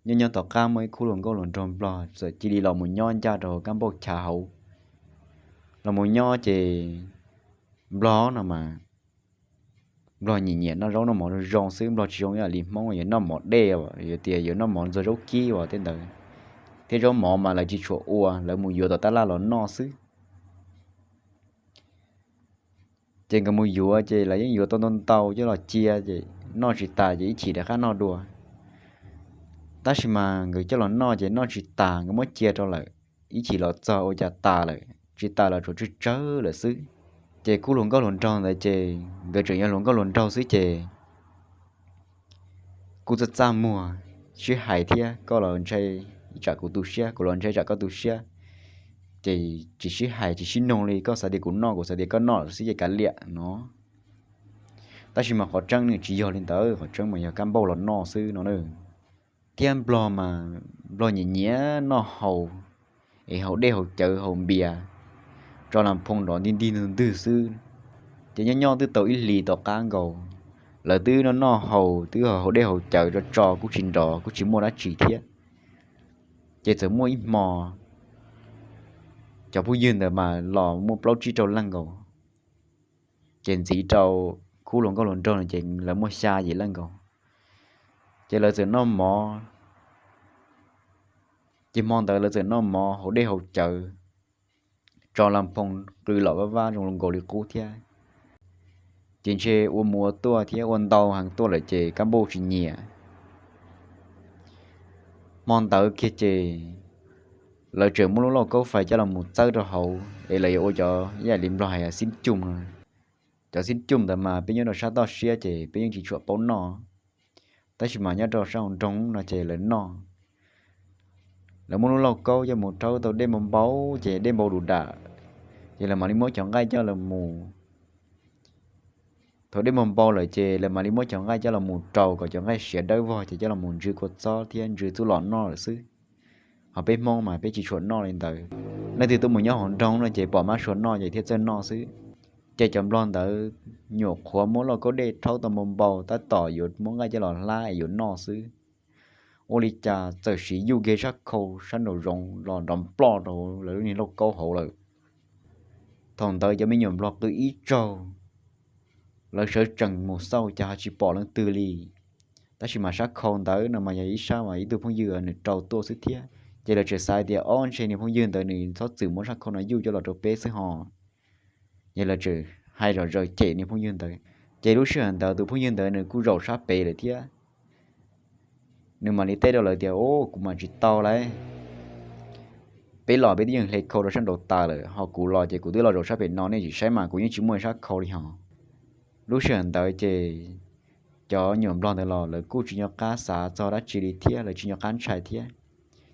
Nyob nyob tom qab muaj ib khub hluas nkauj hluas nraug Nplog txawm cia li los mus nyob ncaj rau hauv Kab Npauj chav hauv. Los mus nyob ces Nplog no mas Nplog nyiam nyiam noj zaub noj mov zoo zoo xwb, Nplog tsis zoo ib yam li Hmoob yuav noj mov dej, yuav tias yuav noj mov ntxuag zaub kib uas tej ntawd, thiab zaub mov mas lawv tsis tshua ua, lawv mus yuav tom tab laj los noj xwb. Ces nkawd mus yuav ces lawv yeej yuav tau ntau ntau coj los cia ces noj tsis tas ces ib chim rov qab noj dua. Tab sis mas nkawd coj los noj ces noj tsis tas, nkawd muab cia rau lawm, ib chim los txog ua cas tas lawm, tsis tas los tsuas tsawg tsawg lawm xwb. Ces khub hluas nkauj hluas nraug ntawd ces nkawd tseem yog hluas nkauj hluas nraug xwb ces kuj txaj txaj muag, sib hais thiab, koj los ntshai tsam kuv tu siab, kuv los ntshai tsam koj tu siab. Ces tsis sib hais tsis sib noog li, koj xav tias kuv noj kuv xav tias koj noj xwb ces kav liam no. Tab sis mas qhov tseeb nws tsis yog li ntawd, qhov tseeb mas yog kab npauj los noj xwb no na. Thiab nplog mas nplog nyiam nyiam noj haus, es haus dej haus cawv haus npias, tso las phoo nrov ntig ntig ntug ntwg xwb. Ces nyob nyob twb tau ib hlis tom qab nkaus, lawv twb noj noj haus twb haus dej haus cawv tso tso kuj tsis nrov kuj tsis muaj dab tsi thiab. Ces txawm muaj ib hmo cov phooj ywg ntawd mas los muaj plaub tsib rau leej nkaus. Ces ntxiv rau khub hluas nkauj hluas nraug no ces lawv muaj xya yim leej nkaus. Ces lawv txawm noj mov, ces hmo ntawd lawv txawm noj mov haus dej haus cawv, tso las phoo qw los vaj vab zoo nkaus li qub thiab. Ces ntshe ua mus ua tuaj thiab ua ntau heev tuaj lawm ces kab npauj tsis nyiam. Hmo ntawd kiag ces lawv tseem muab lub lauj kaub fais coj los mus txawb rau hauv es lawv yuav ua cov ib yam li nplog hais xib cum no. Cov xib cum ntawd mas peb nyob rau sab toj siab ces peb yeej tsis tshua paub noj, tab sis mas nyob rau sab hauv nroog no ces lawv noj. Lawv muab lub lauj kaub coj mus rhaub tau dej npau npau ces dej npau dus dam, ces lawv mam li muab cov nqaij coj los mus. Thaum dej npau npau lawm ces lawv mam li muab cov nqaij coj los mus rau kom cov nqaij siav dawb vog ces coj los mus ntsw kua txob thiab ntsw txuj lom noj lawm xwb. Ho peb Hmoob mas peb tsis tshua noj li ntawd. Leej twg tuaj mus nyob hauv nroog no ces pom mab sua noj ces thiaj txawj noj xwb. Ces cov nplog ntawd nyuam qhuav muab lauj kaub dej rhaub tau npau npau tab tom yuav muab nqaij coj los hlab es yuav noj xwb, ua li cas txawm siv yuj kiag sab khau sab nraum zoov los nrov nploj rau lawv lub niag lauj kaub hauv lawm. Thaum ntawd cov me nyuam nplog qw ib tsaug, lawv sawv tsees mus xauj cas ho tsis pom leej twg li. Tab sis mas sab khau ntawd no mas yog ib sab uas ib tug phooj ywg nws rau tuaj xwb thiab, ces lawv tseem xav tias ob ntshe niag phooj ywg ntawd nws txhob txwm muab sab khau no yuj coj los rau peb xwb ho. Ces lawv tseem hais zom zaws cem niag phooj ywg ntawd. Ces lub sij hawm ntawd tus phooj ywg ntawd nws kuj zaum sab pem lawm thiab. Nws mam li teb rau lawv tias, Ub, kuv mam tsis tau lauj. Peb los peb twb yeej hle khau rau sab nraud tas lawm, ho kuv los ces kuv twb los zaum sab pem no, nej tsis saib mas kuv yeej tsis muaj sab khau li ho. Lub sij hawm ntawd ces cov nyuam nplog ntawd los lawv kuj tsis nco qab xav txog dab tsi li thiab, lawv tsis nco qab ntshai thiab.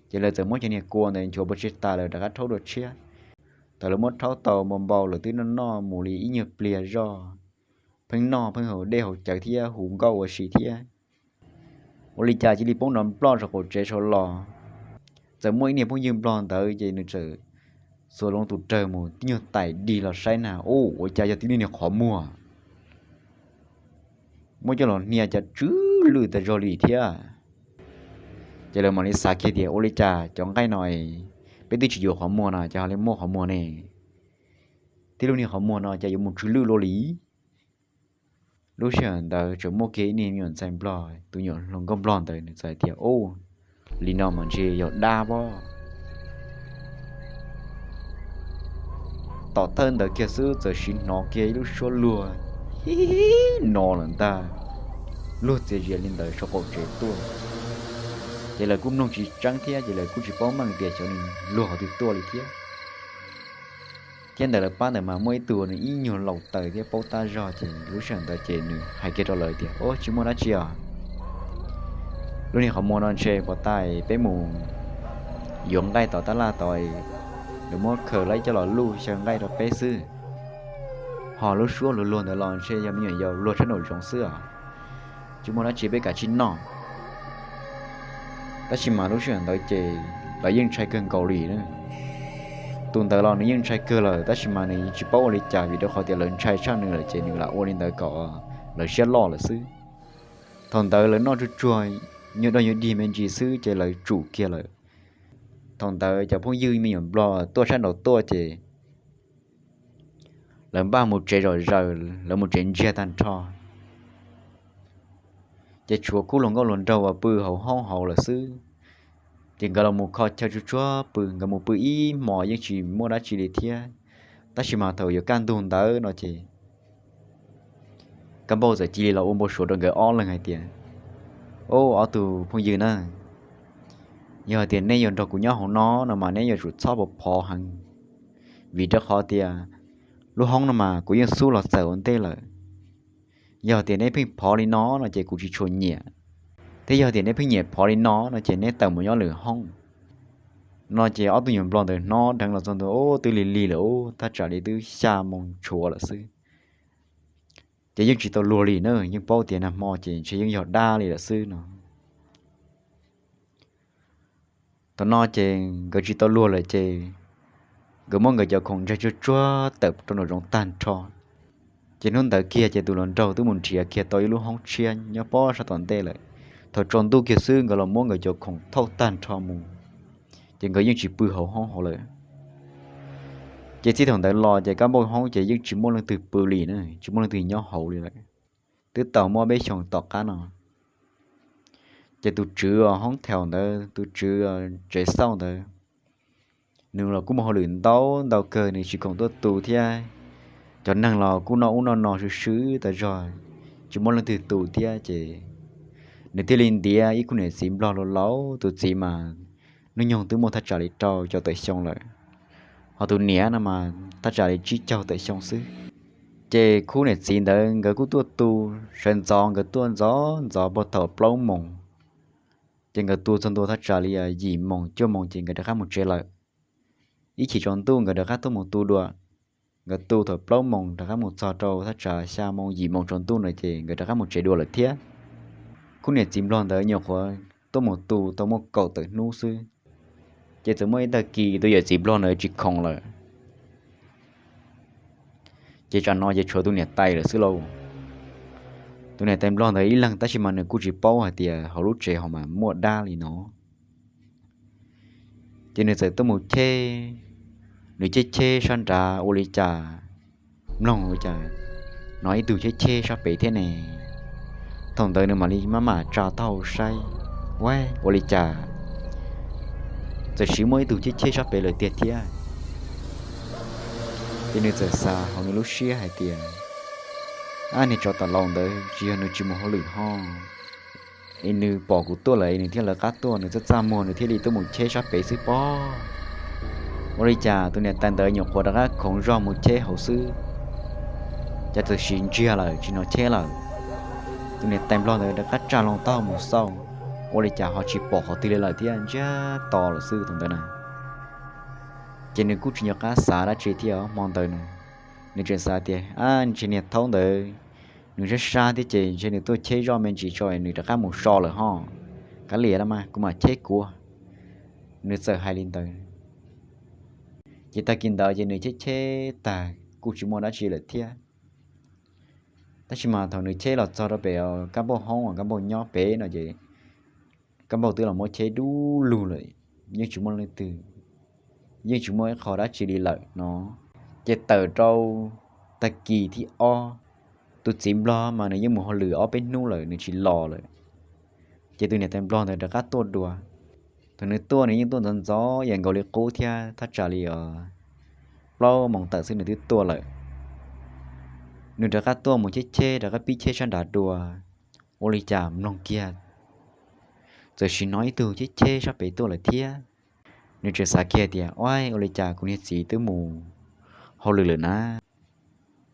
Ces lawv txawm muab cov niag kua ntawd nchuav pov tseg tas lawm rov qab rhaub dua tshiab. Thaum lawv muab rhaub tau npau npau lawm twb noj noj mus li ib nyuag pliag zoj, pheej noj pheej haus dej haus cawv thiab hu nkauj ua si thiab. Ua li cas cia li poob nrov nploj saum qaum tsev saud los. Txawm muaj ib niag phooj ywg nplog ntawd ces nws txawm xuas loo tus rawg mus tib nyuag tais dig los saib na, ub, ua cas yog tib lub niag qhov muag muab coj los hnia cas tsw lwj tas zog li thiab. Ces lawv mam li xav kiag tias, Ua li cas cov nqaij no peb twb tsis yuav qhov muag no cas ho li muaj qhov muag ne? Tib lub niag qhov muag no cas yuav mus tsw lwj luaj li? Lub sij hawm ntawd tseem muaj kiag ib niag me nyuam ntxhais nplog, tus nyuam hluas nkauj nplog ntawd nws txawm hais tias, Ub, li no mas ntshe yog dab pob. Tom thawj ntawd kiag xwb txawm siv hnov kiag ib lub suab luag hib no lawm ntag, luag txias zias li ntawd saum qaum tsev tuaj. Ces lawv kuj mloog tsis tseeb thiab ces lawv kuj tsis paub meej tias xyov nws luag qhov twg tuaj li thiab. Thiab ntawm lawv pab ntawd mas muaj ib tug nws ib nyuag laus taws thiab paub tab zog ces lub sij hawm ntawd ces nws hais kiag rau lawv tias, Ub, tsis muaj dab tsi os. Lub niag qhov muag no ntshe pov tas peb mus yuav nqaij tom tab laj tod, lawv muab khaws laib coj los luj xyaw nqaij rau peb xwb. Ho lub suab luag luag ntawd los ntshe yog me nyuam yaus luag sab nraum zoov xwb os. Tsis muaj dab tsi, peb kav tsij noj. Tab sis mas lub sij hawm ntawd ces lawv yeej ntshai kawg nkaus li na. Tus ntawd los nws yeej ntshai kawg lawm tab sis mas nws tsis paub ua li cas vim rau qhov tias lawv ntshai tshaj nws lawm ces nws lam ua li ntawd kom lawv siab loj lawm xwb. Thaum ntawd lawv noj tsuag tsuag, nyuag dog nyuag dig me ntsis xwb ces lawv tsum kiag lawm. Thaum ntawd cov phooj ywg me nyuam nplog tuaj sab nraud tuaj ces lawv npaj mus tsev zom zaws, lawv mus tsev ntsiag tag nrho. Ces tshuav khub hluas nkauj hluas nraug uas pw hauv hoob hauv lawm xwb. Ces nkawd los mus kho chaw tsuag tsuag pw, nkawd mus pw ib hmos yeej tsis muaj dab tsi li thiab. Tab sis mas thaum yuav kaj ntug ntawd no ces Kab Npauj txawm cia li los ua npau suav rau nkawd ob leeg hais tias, Ob, ob tug phooj ywg na, yog hais tias neb yuav nrog kuv nyob hauv no no mas neb yuav tsum txhob phov heev, vim rau qhov tias lub hoob no mas kuv yeej xub los txawm ua ntej lawm. Yog tias neb pheej phov li no no ces kuv tsis tshua nyiam. Thiab yog tias neb pheej nyiam phov li no no ces neb tawm mus nyob lwm hoob. No ces ob tug nyuam nplog ntawd hnov dheev los txog ntua, ub, twb lig lig lawm, ub, thaj tsam li twb xya moo tshuav lawm xwb. Ces yeej tsis tau luag li na, yeej paub tias nag hmo ces ntshe yeej yog dab li lawm xwb no. Thaum no ces nkawd tsis tau luag lawm ces nkawd muab nkawd cov khoom ntsaig tsuag tsuag tawm rau nraum zoov tag nrho. Ces hnub ntawd kiag ces tus hluas nraug twb mus nrhiav kiag tau ib lub hoob tshiab nyob pob sab tom ntej lawm. Thaum tsaus ntuj kiag xwb nkawd los muab nkawd cov khoom thauj tag nrho mus, ces nkawd yeej tsis pw hauv hoob hauv lawm. Ces txij thaum ntawd los ces kab npauj hoob ces yeej tsis muaj leej twg pw li na, tsis muaj leej twg nyob hauv li lawm. Twb tau muaj peb xyoos tom qab no, ces tus tswv hoob thaum ntawd, tus tswv tsev xauj ntawd, nws los kuj muaj hauj lwm ntau ntau kawg, nws tsis khoom tuaj tu thiab. Cov neeg los kuj noj ub noj no swb swb tas zog, tsis muaj leej twg tu thiab ces nws thiaj li ntiav ib khub niam txiv nplog laus laus, tus txiv mas hnub nyoog twb muaj thaj tsam li rau caum tawm xyoo lawm, ho tus niam no mas thaj tsam li tsib caug tawm xyoo xwb. Ces khub niam txiv ntawd nkawd kuj tuaj tu, sawv ntxov nkawd tuaj ntxov ntxov puag thaum plaub moos, ces nkawd tu txog ntua thaj tsam li yim moos cuaj moos ces nkawd rov qab mus tsev lawm. Ib chim tsaus ntuj nkawd rov qab tuaj mus tu dua. Nkawd tu thaum plaub moos rov qab mus txog rau thaj tsam xya moos yim moos tsaus ntuj no ces nkawd rov qab mus tsev dua lawm thiab. Khub niam txiv nplog ntawd nyuam qhuav tuaj mus tu tau muaj kaum tawm hnub xwb, ces txawm muaj ib tag kis tus yawm txiv nplog ntawd tsis khoom lawm. Ces tsam no ces tshuav tus niam tais lawm xwb lauj. Tus niam tais nplog ntawd ib leeg tab sis mas nws kuj tsis paub hais tias hauv lub tsev hauv mas muaj dab li no. Ces nws txawm tuaj mus cheb, nws cheb cheb sab nrad ua li cas mloog ua cas hnov ib tug cheb cheb sab pem thiab ne. Thaum ntawd nws mam li maj mam tsa taub hau saib, ua, ua li cas txawm sis muaj ib tug cheb cheb sab pem lawm tiag thiab. Ces nws txawm xav hauv nws lub siab hais tias, ab, niag tsov tom laus ntawd tsis yog nws tsis mus hauj lwm ho es nws pom kuv tuaj lawm es nws thiaj lawv qab tuaj, nws txaj txaj muag nws thiaj li tuaj mus cheb sab pem xwb pob. Ua li cas tus niam tais ntawd nyuam qhuav rov qab khoov zog mus cheb hauv xwb, cas txawm sis ntsiag lawm tsis hnov cheb lawm. Tus niam tais nplog ntawd rov qab tsa loo taub hau mus xauj, ua li cas ho tsis pom qhov twg li lawm thiab, ntsiag to lawm xwb thaum ntawd na. Ces nws kuj tsis nco qab xav dab tsi thiab hmo ntawd na. Nws tseem xav tias, ab, ntshe niag thaub ntawd nws sab sab thiab ces ntshe nws tuaj cheb zoj me ntsis tso nws rov qab mus so lawm ho. Kav liam los mas kuv mam cheb kuv. Nws txawm hais li ntawd. Ces tag kis ntawd ces nws cheb cheb tag kuj tsis muaj dab tsi lawm thiab. Tab sis mas thaum nws cheb los txog rau pem kab npauj hoob uas kab npauj nyob pem no ces kab npauj twb los muab cheb dub lug lawm, yeej tsis muaj leej twg, yeej tsis muaj ib qho dab tsi li lawm no. Ces tawm rau tag kis thib ob, tus txiv nplog mas nws yeej mus hauj lwm ob peb hnub lawm nws tsis los lawm. Ces tus niam tais nplog ntawd rov qab tuaj dua. Thaum nws tuaj nws yeej tuaj ntxov ntxov yam nkaus li qub thiab, thaj tsam li os plaub moos tawm xwb nws twb tuaj lawm. Nws rov qab tuaj mus cheb cheb rov qab pib cheb sab nrad dua, ua li cas mloog kiag txawm sim hnov ib tug cheb cheb sab pem tuaj lawm thiab. Nws tseem xav kiag tias, ua, ua li cas kuv niag txiv twb mus hauj lwm lawm na,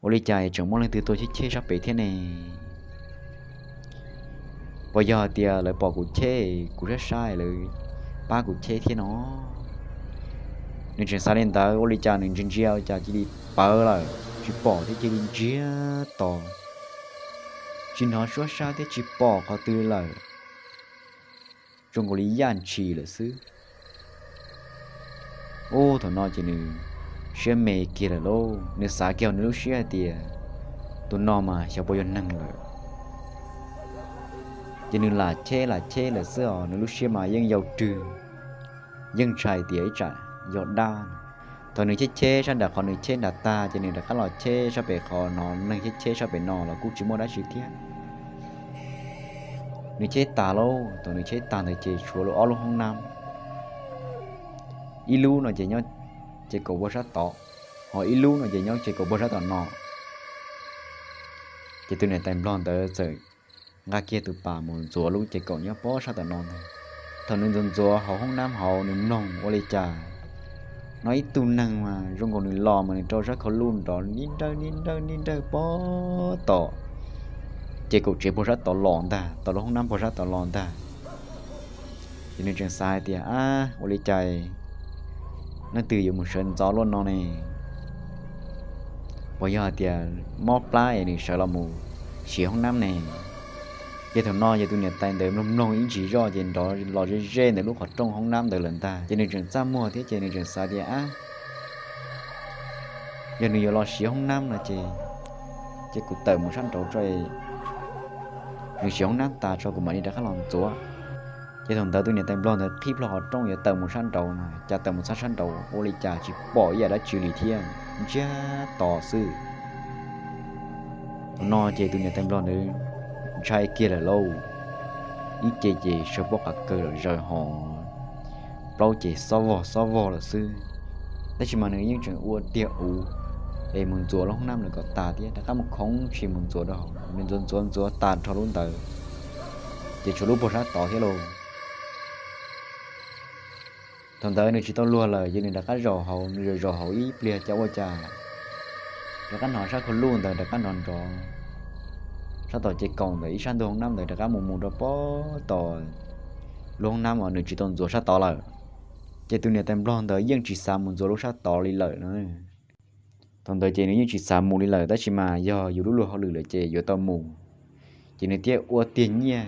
ua li cas tseem muaj leej twg tuaj cheb cheb sab pem thiab ne? Puas yog tias lawv pom kuv cheb kuv sab sab lawv pab kuv cheb thiab no? Nws tseem xav li ntawd ua li cas nws ntsia ntsia ua cas cia li pawv lawm tsis pom thiab cia li ntsiag to, tsis hnov suab sab thiab tsis pom qhov twg lawm, zoo nkaus li yaj ntshis lawm xwb. Ub, thaum no ces nws siab me kiag lawm lauj, nws xav kiag hauv nws lub siab hais tias, tus no mas xyov puas yog neeg lawm. Ces nws lam cheb lam cheb lawm xwb os, nws lub siab mas yeej yau rwg, yeej ntshai tias ib tsam yog dab. Thaum nws cheb cheb sab nram qhov nws cheb nram tag ces nws rov qab los cheb sab pem qhov no, neeg cheb cheb sab pem no los kuj tsis muaj dab tsi thiab. Nws cheb tas lauj, thaum nws cheb tag ntawd ces tshuav lub ob lub hoob nab, ib lub no ces nyob ces kaum puag sab tod, ho ib lub no ces nyob ces kaum puag sab tom no. Ces tus niam tais nplog ntawd txawm nqa kiag tus pas mus ntxuav lub ces kaum nyob pob sab tom no ntag. Thaum nws ntxuav ntxuav hauv hoob nab hauv nws mloog ua li cas no ib tug neeg mas zoo nkaus nws los mas nws rau sab khau luj nrov nib nrawj nib nrawj nib nrawj pob tom ces kaum tsev puag sab tod los ntag, tau lub hoob nab puag sab tod los ntag. Ces nws tseem xav hais tias, ab, ua li cas leej twg yuav mus sawv ntxov luaj no ne? Puas yog hais tias mob plab es nws sawv los mus siv hoob nab ne? Ces thaum no ces tus niam tais ntawd mloog mloog ib ntsis zoj ces nrov los ze ze ntawm lub qhov rooj hoob nab ntawd lawm ntag. Ces nws tseem txaj muag thiab ces nws tseem xav tias, ab, yog nws yuav los siv hoob nab no ces, ces kuv tawm mus sab nraud tso, nws siv hoob nab tas tso kuv mam li rov qab los ntxuav. Ces thaum ntawd tus niam tais nplog ntawd qhib plho qhov rooj yuav tawm mus sab nraud na, cas tawm mus txog sab nraud ua li cas tsis pom ib yam dab tsi li thiab, ntsiag to xwb. Thaum no ces tus niam tais nplog ntawd ntshai kiag lawm lauj, ib ce ces sawv pob qa kawg lawm zaws hos, plaub ces xob vog xob vog lawm xwb. Tab sis mas nws yeej tseem ua tiag uv es mus ntxuav lub hoob nab lawm kom tas thiab rov qab mus khoov ntshis mus ntxuav rau hauv. Nws ntxuav ntxuav ntxuav tas nrho lub ntawd, ces tshuav lub puag sab tod thiab lauj. Thaum ntawd nws tsis tau luag lawm ces nws rov qab zaum hauv, nws zaum zaum hauv ib pliag cas ua cas rov qab hnov sab khau luj ntawd rov qab nrov nrov sab tom ces kaum ntawm ib sab ntug hoob nab ntawd rov qab mus mus rau pob tom lub hoob nab uas nws tsis tau ntxuav sab tod lawm. Ces tus niam tais nplog ntawd yeej tsis xav mus ntxuav lub sab tod li lawm na. Thaum ntawd ces nws yeej tsis xav mus li lawm, tab sis mas yog yus lub luag hauj lwm lawm ces yuav tau mus. Ces nws thiaj ua tiag nyiaj,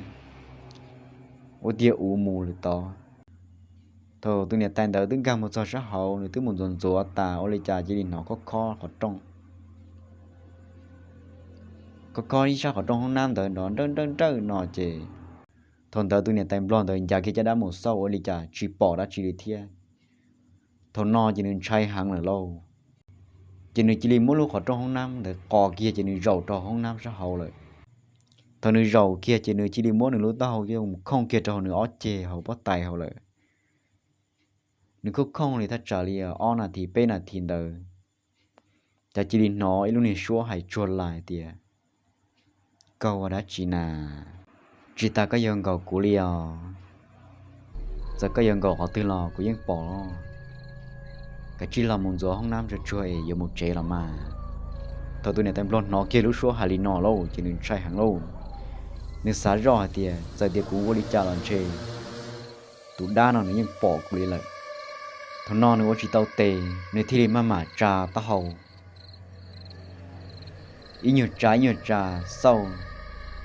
ua tiag uv mus lawm tod. Thaum tus niam tais ntawd twb nkag mus txog sab hauv, nws twb mus ntxuav ntxuav tas ua li cas cia li hnov khob khob qhov rooj, khob khob ib sab qhov rooj hoob nab ntawd nrov nrawj nrawj nrawj no ces thaum ntawd tus niam tais nplog ntawd ncav kiag caj dab mus xauj ua li cas tsis pom dab tsi li thiab. Thaum no ces nws ntshai heev lawm lauj. Ces nws cia li muab lub qhov rooj hoob nab ntawd qos kiag ces nws zaum rau hoob nab sab hauv lawm. Thaum nws zaum kiag ces nws cia li muab nws lub taub hau coj mus khooj kiag rau hauv nws ob ceg hauv pob tais hauv lawm. Nws khooj khooj li thaj tsam li ob nas this peb nas this ntawd, cas cia li hnov ib lub niag suab hais tsuag lais tias, koj ua dab tsi na? Tsis tas koj yuav nkaum kuv li os. Txawm koj yuav nkaum qhov twg los kuv yeej pom. Kav tsij los mus ntxuav hoob nab tsuag tsuag es yuav mus tsev los mas. Thaum tus niam tais nplog hnov kiag lub suab hais li no lauj ces nws ntshai heev lauj. Nws xav zoj hais tias txawm tias kuv ua li cas los ntshe tus dab no nws yeej pom kuv li lawm. Thaum no nws ua tsis tau tes, nws thiaj li maj mam tsa taub hau, ib nyuag tsa ib nyuag tsa xauj,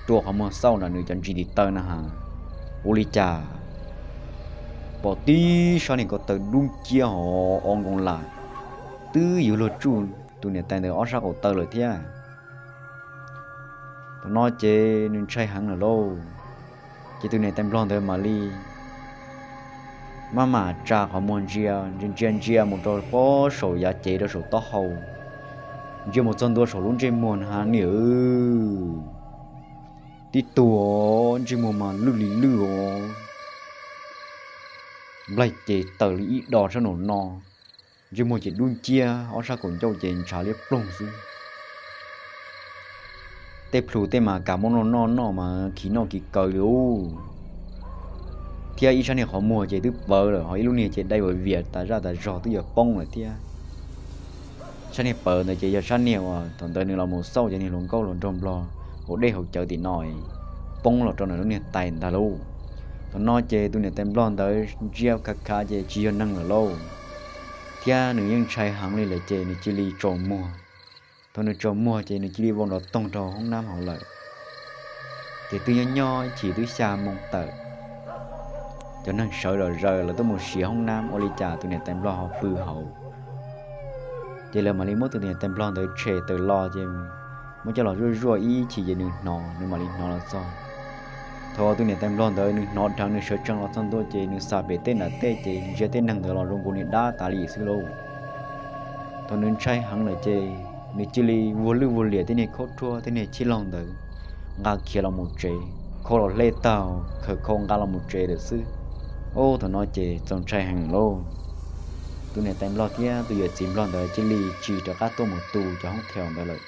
rua qhov muag xauj nram nws cov ntsis tiv taw na has, ua li cas pom tib sab niag ko taw dub nciab hos o nkoos lam twb yuav luag tsuj tus niam tais ntawd ob sab qaum taw lawm thiab. Thaum no ces nws ntshai heev lawm lauj. Ces tus niam tais nplog ntawd mam li maj mam tsa qhov muag ntsia ntsia ntsia mus rau pob saum yav cev rau saum taub hau, ntsia mus txog ntua saum lub ntsej muag na has niam, tib tug ntsej muag mas lwj li lwj os, nplaig ces tawm li ib do sab nraum no, ntsej muag ces dub nciab, ob sab kaum ncauj ces ntshav liab ploog xwb. Tej plhu tej mas kav muab noj noj noj mas khi noj khi kaw li ub. Thiab ib sab niag qhov muag ces twb pawv lawm, ho ib lub niag ces dai vias vias tas zaj tas zog twb yuav poob lawm thiab. Sab niag pawv ntawd ces yog sab niag uas thaum ntawd nws los mus xauj cov niag hluas nkauj hluas nraug nplog hauv dej hauv cawv tim no poob los rau nws lub niag tais ntag lauj. Thaum no ces tus niam tais nplog ntawd ntsia khav khav ces tsis yog neeg lawm lauj, thiab nws yeej ntshai heev li lawm ces nws cia li tsaus muag. Thaum nws tsaus muag ces nws cia li vau nrov toog rau hoob nab hauv lawm. Ces twb nyob nyob ib chim twb xya moo tawm, cov neeg sawv zom zaws lawv tuaj mus siav hoob nab ua li cas tus niam tais nplog ho pw hauv. Ces lawv mam li muab tus niam tais nplog ntawd tshem tawm los ces muab coj los zuaj zuaj ib chim ces nws hnov, nws mam li hnov los txog. Thaum tus niam tais nplog ntawd nws hnov dheev nws sawv tsees los txog ntua ces nws xam pem tej nram tej ces ntsia tej neeg ntawd los zoo nkaus niag dab tas li xwb lauj. Thaum nws ntshai heev lawm ces nws cia li vuag lwj vuag liam tej niag khaub rhuab tej niag chij laug ntawd nqa khiav los mus tsev, khau los hle tag, khaws khau nqa los mus tsev lawm xwb. Ub, thaum no ces txaus ntshai heev lauj. Tus niam tais nplog thiab tus yawm txiv nplog ntawd cia li tsis rov qab tuaj mus tu cov hoob theos ntawd lawm.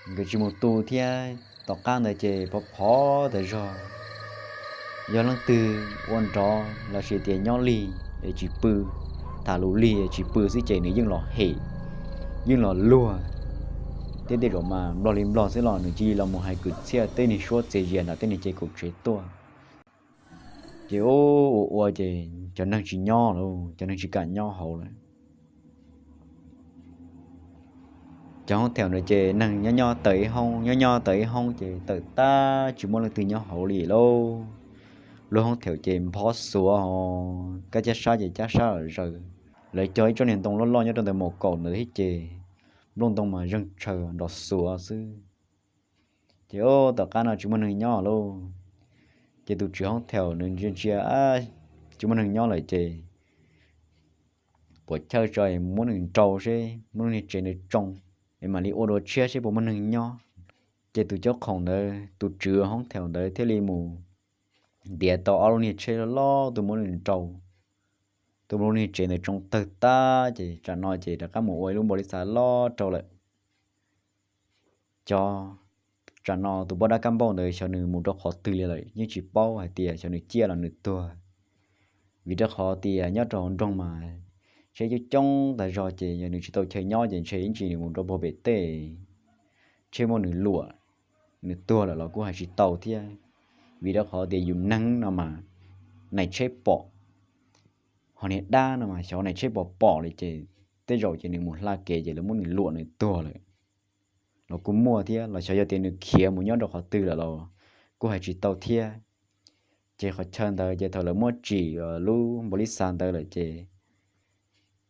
Nkawd tsis mus tu thiab tom qab ntawd ces phov phov tas zog. Yog leej twg ua nrov lossis tias nyob lig es tsis pw, tham lus lig es tsis pw xwb ces nws yeej los hem, yeej los luag, Thiab tej zaum mas nplog li nplog xwb los nws cia li los mus hais kwv txhiaj tej niag suab txias zias nram tej niag ces kaum tsev tuaj. Ces ua ua ces cov neeg tsis nyob lawm, cov neeg tsis kam nyob hauv lawm. Cov hoob theem ntawd ces neeg nyob nyob tawm ib hoob, nyob nyob tawm ib hoob ces tawm tag tsis muaj leej twg nyob hauv li lauj. Lub hoob theem ces nphob xuav, kab cab sab ces cab sab lom zaws. Lawv cog ib tsob niag ntoo loj loj nyob rau ntawm maum kaum ntawd thiab ces nplooj ntoo mas zeeg tshaws nrov xuav xwb. Ces tom qab no tsis muaj neeg nyob lauj. Ces tus tswv hoob theem nws ntsia ntsia tsis muaj neeg nyob lawm ces puas chawj tso es muab nws nrau seb muab lub niag tsev ntawd tsoo es mam li ua dua tshiab seb puas muaj neeg nyob. Ces tus cob qhoom ntawd, tus tswv hoob theem ntawd thiaj li mus ntiav tau ob lub niag tsheb loj loj tuaj muab nws nrau, tuaj muab lub niag tsev ntawd tsoo tawg tag ces tsam no ces rov qab mus ua ib lub npaum li xav loj rau lawm. Cov, tsam no tus poj dab kab npauj ntawd xyov nws mus rau qhov twg li lawm yeej tsis paub hais tias xyov nws ciaj los nws tuag. Vim rau qhov tias nyob rau hauv nroog mas tsheb coob coob tas zog ces yog nws tsis tau chaw nyob ces ntshe ib ntsis nws mus rau puag pem tej tsheb muab nws luam, nws tuag lawm los kuj hais tsis tau thiab. Vim rau qhov tias yus neeg no mas nais tsheb pom, ho niag dab no mas xyov nais tsheb pom pom li ces tej zaum ces nws mus hla kev ces lawv muab nws luam nws tuag lawm los kuj muaj thiab, los xyov yog tias nws khiav mus nyob rau qhov twg lawm los kuj hais tsis tau thiab. Ces qhov chaw ntawd ces thaum lawv muab tsim lub npaum li xav ntawd lawm ces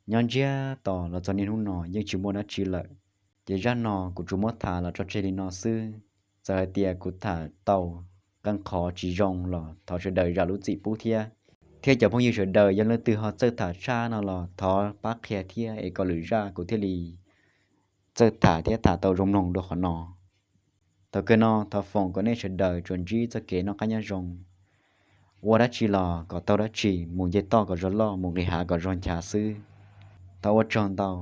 nyob ntsiag to los txog niaj hnub no yeej tsis muaj dab tsi lawm. Ces zaj no kuv tsuas muab tham los tso tseg li no xwb. Txawm hais tias kuv tham tau qee qhov tsis zoo los thov sawv daws zam lub txim pub thiab. Thiab cov phooj ywg sawv daws yog leej twg ho txawj tham tshaj no los thov pab qhia thiab es kom lwm zaj kuv thiaj li txawj tham thiab tham tau zoo mloog dua qhov no. Thaum kawg no thov foom kom nej sawv daws tsuas ntsib txoj kev noj qab nyob zoo, ua dab tsi los kom tau dab tsi, mus nce toj kom zog loj, mus nqis hav kom zog nchav xwb. Thov ua tsaug ntau.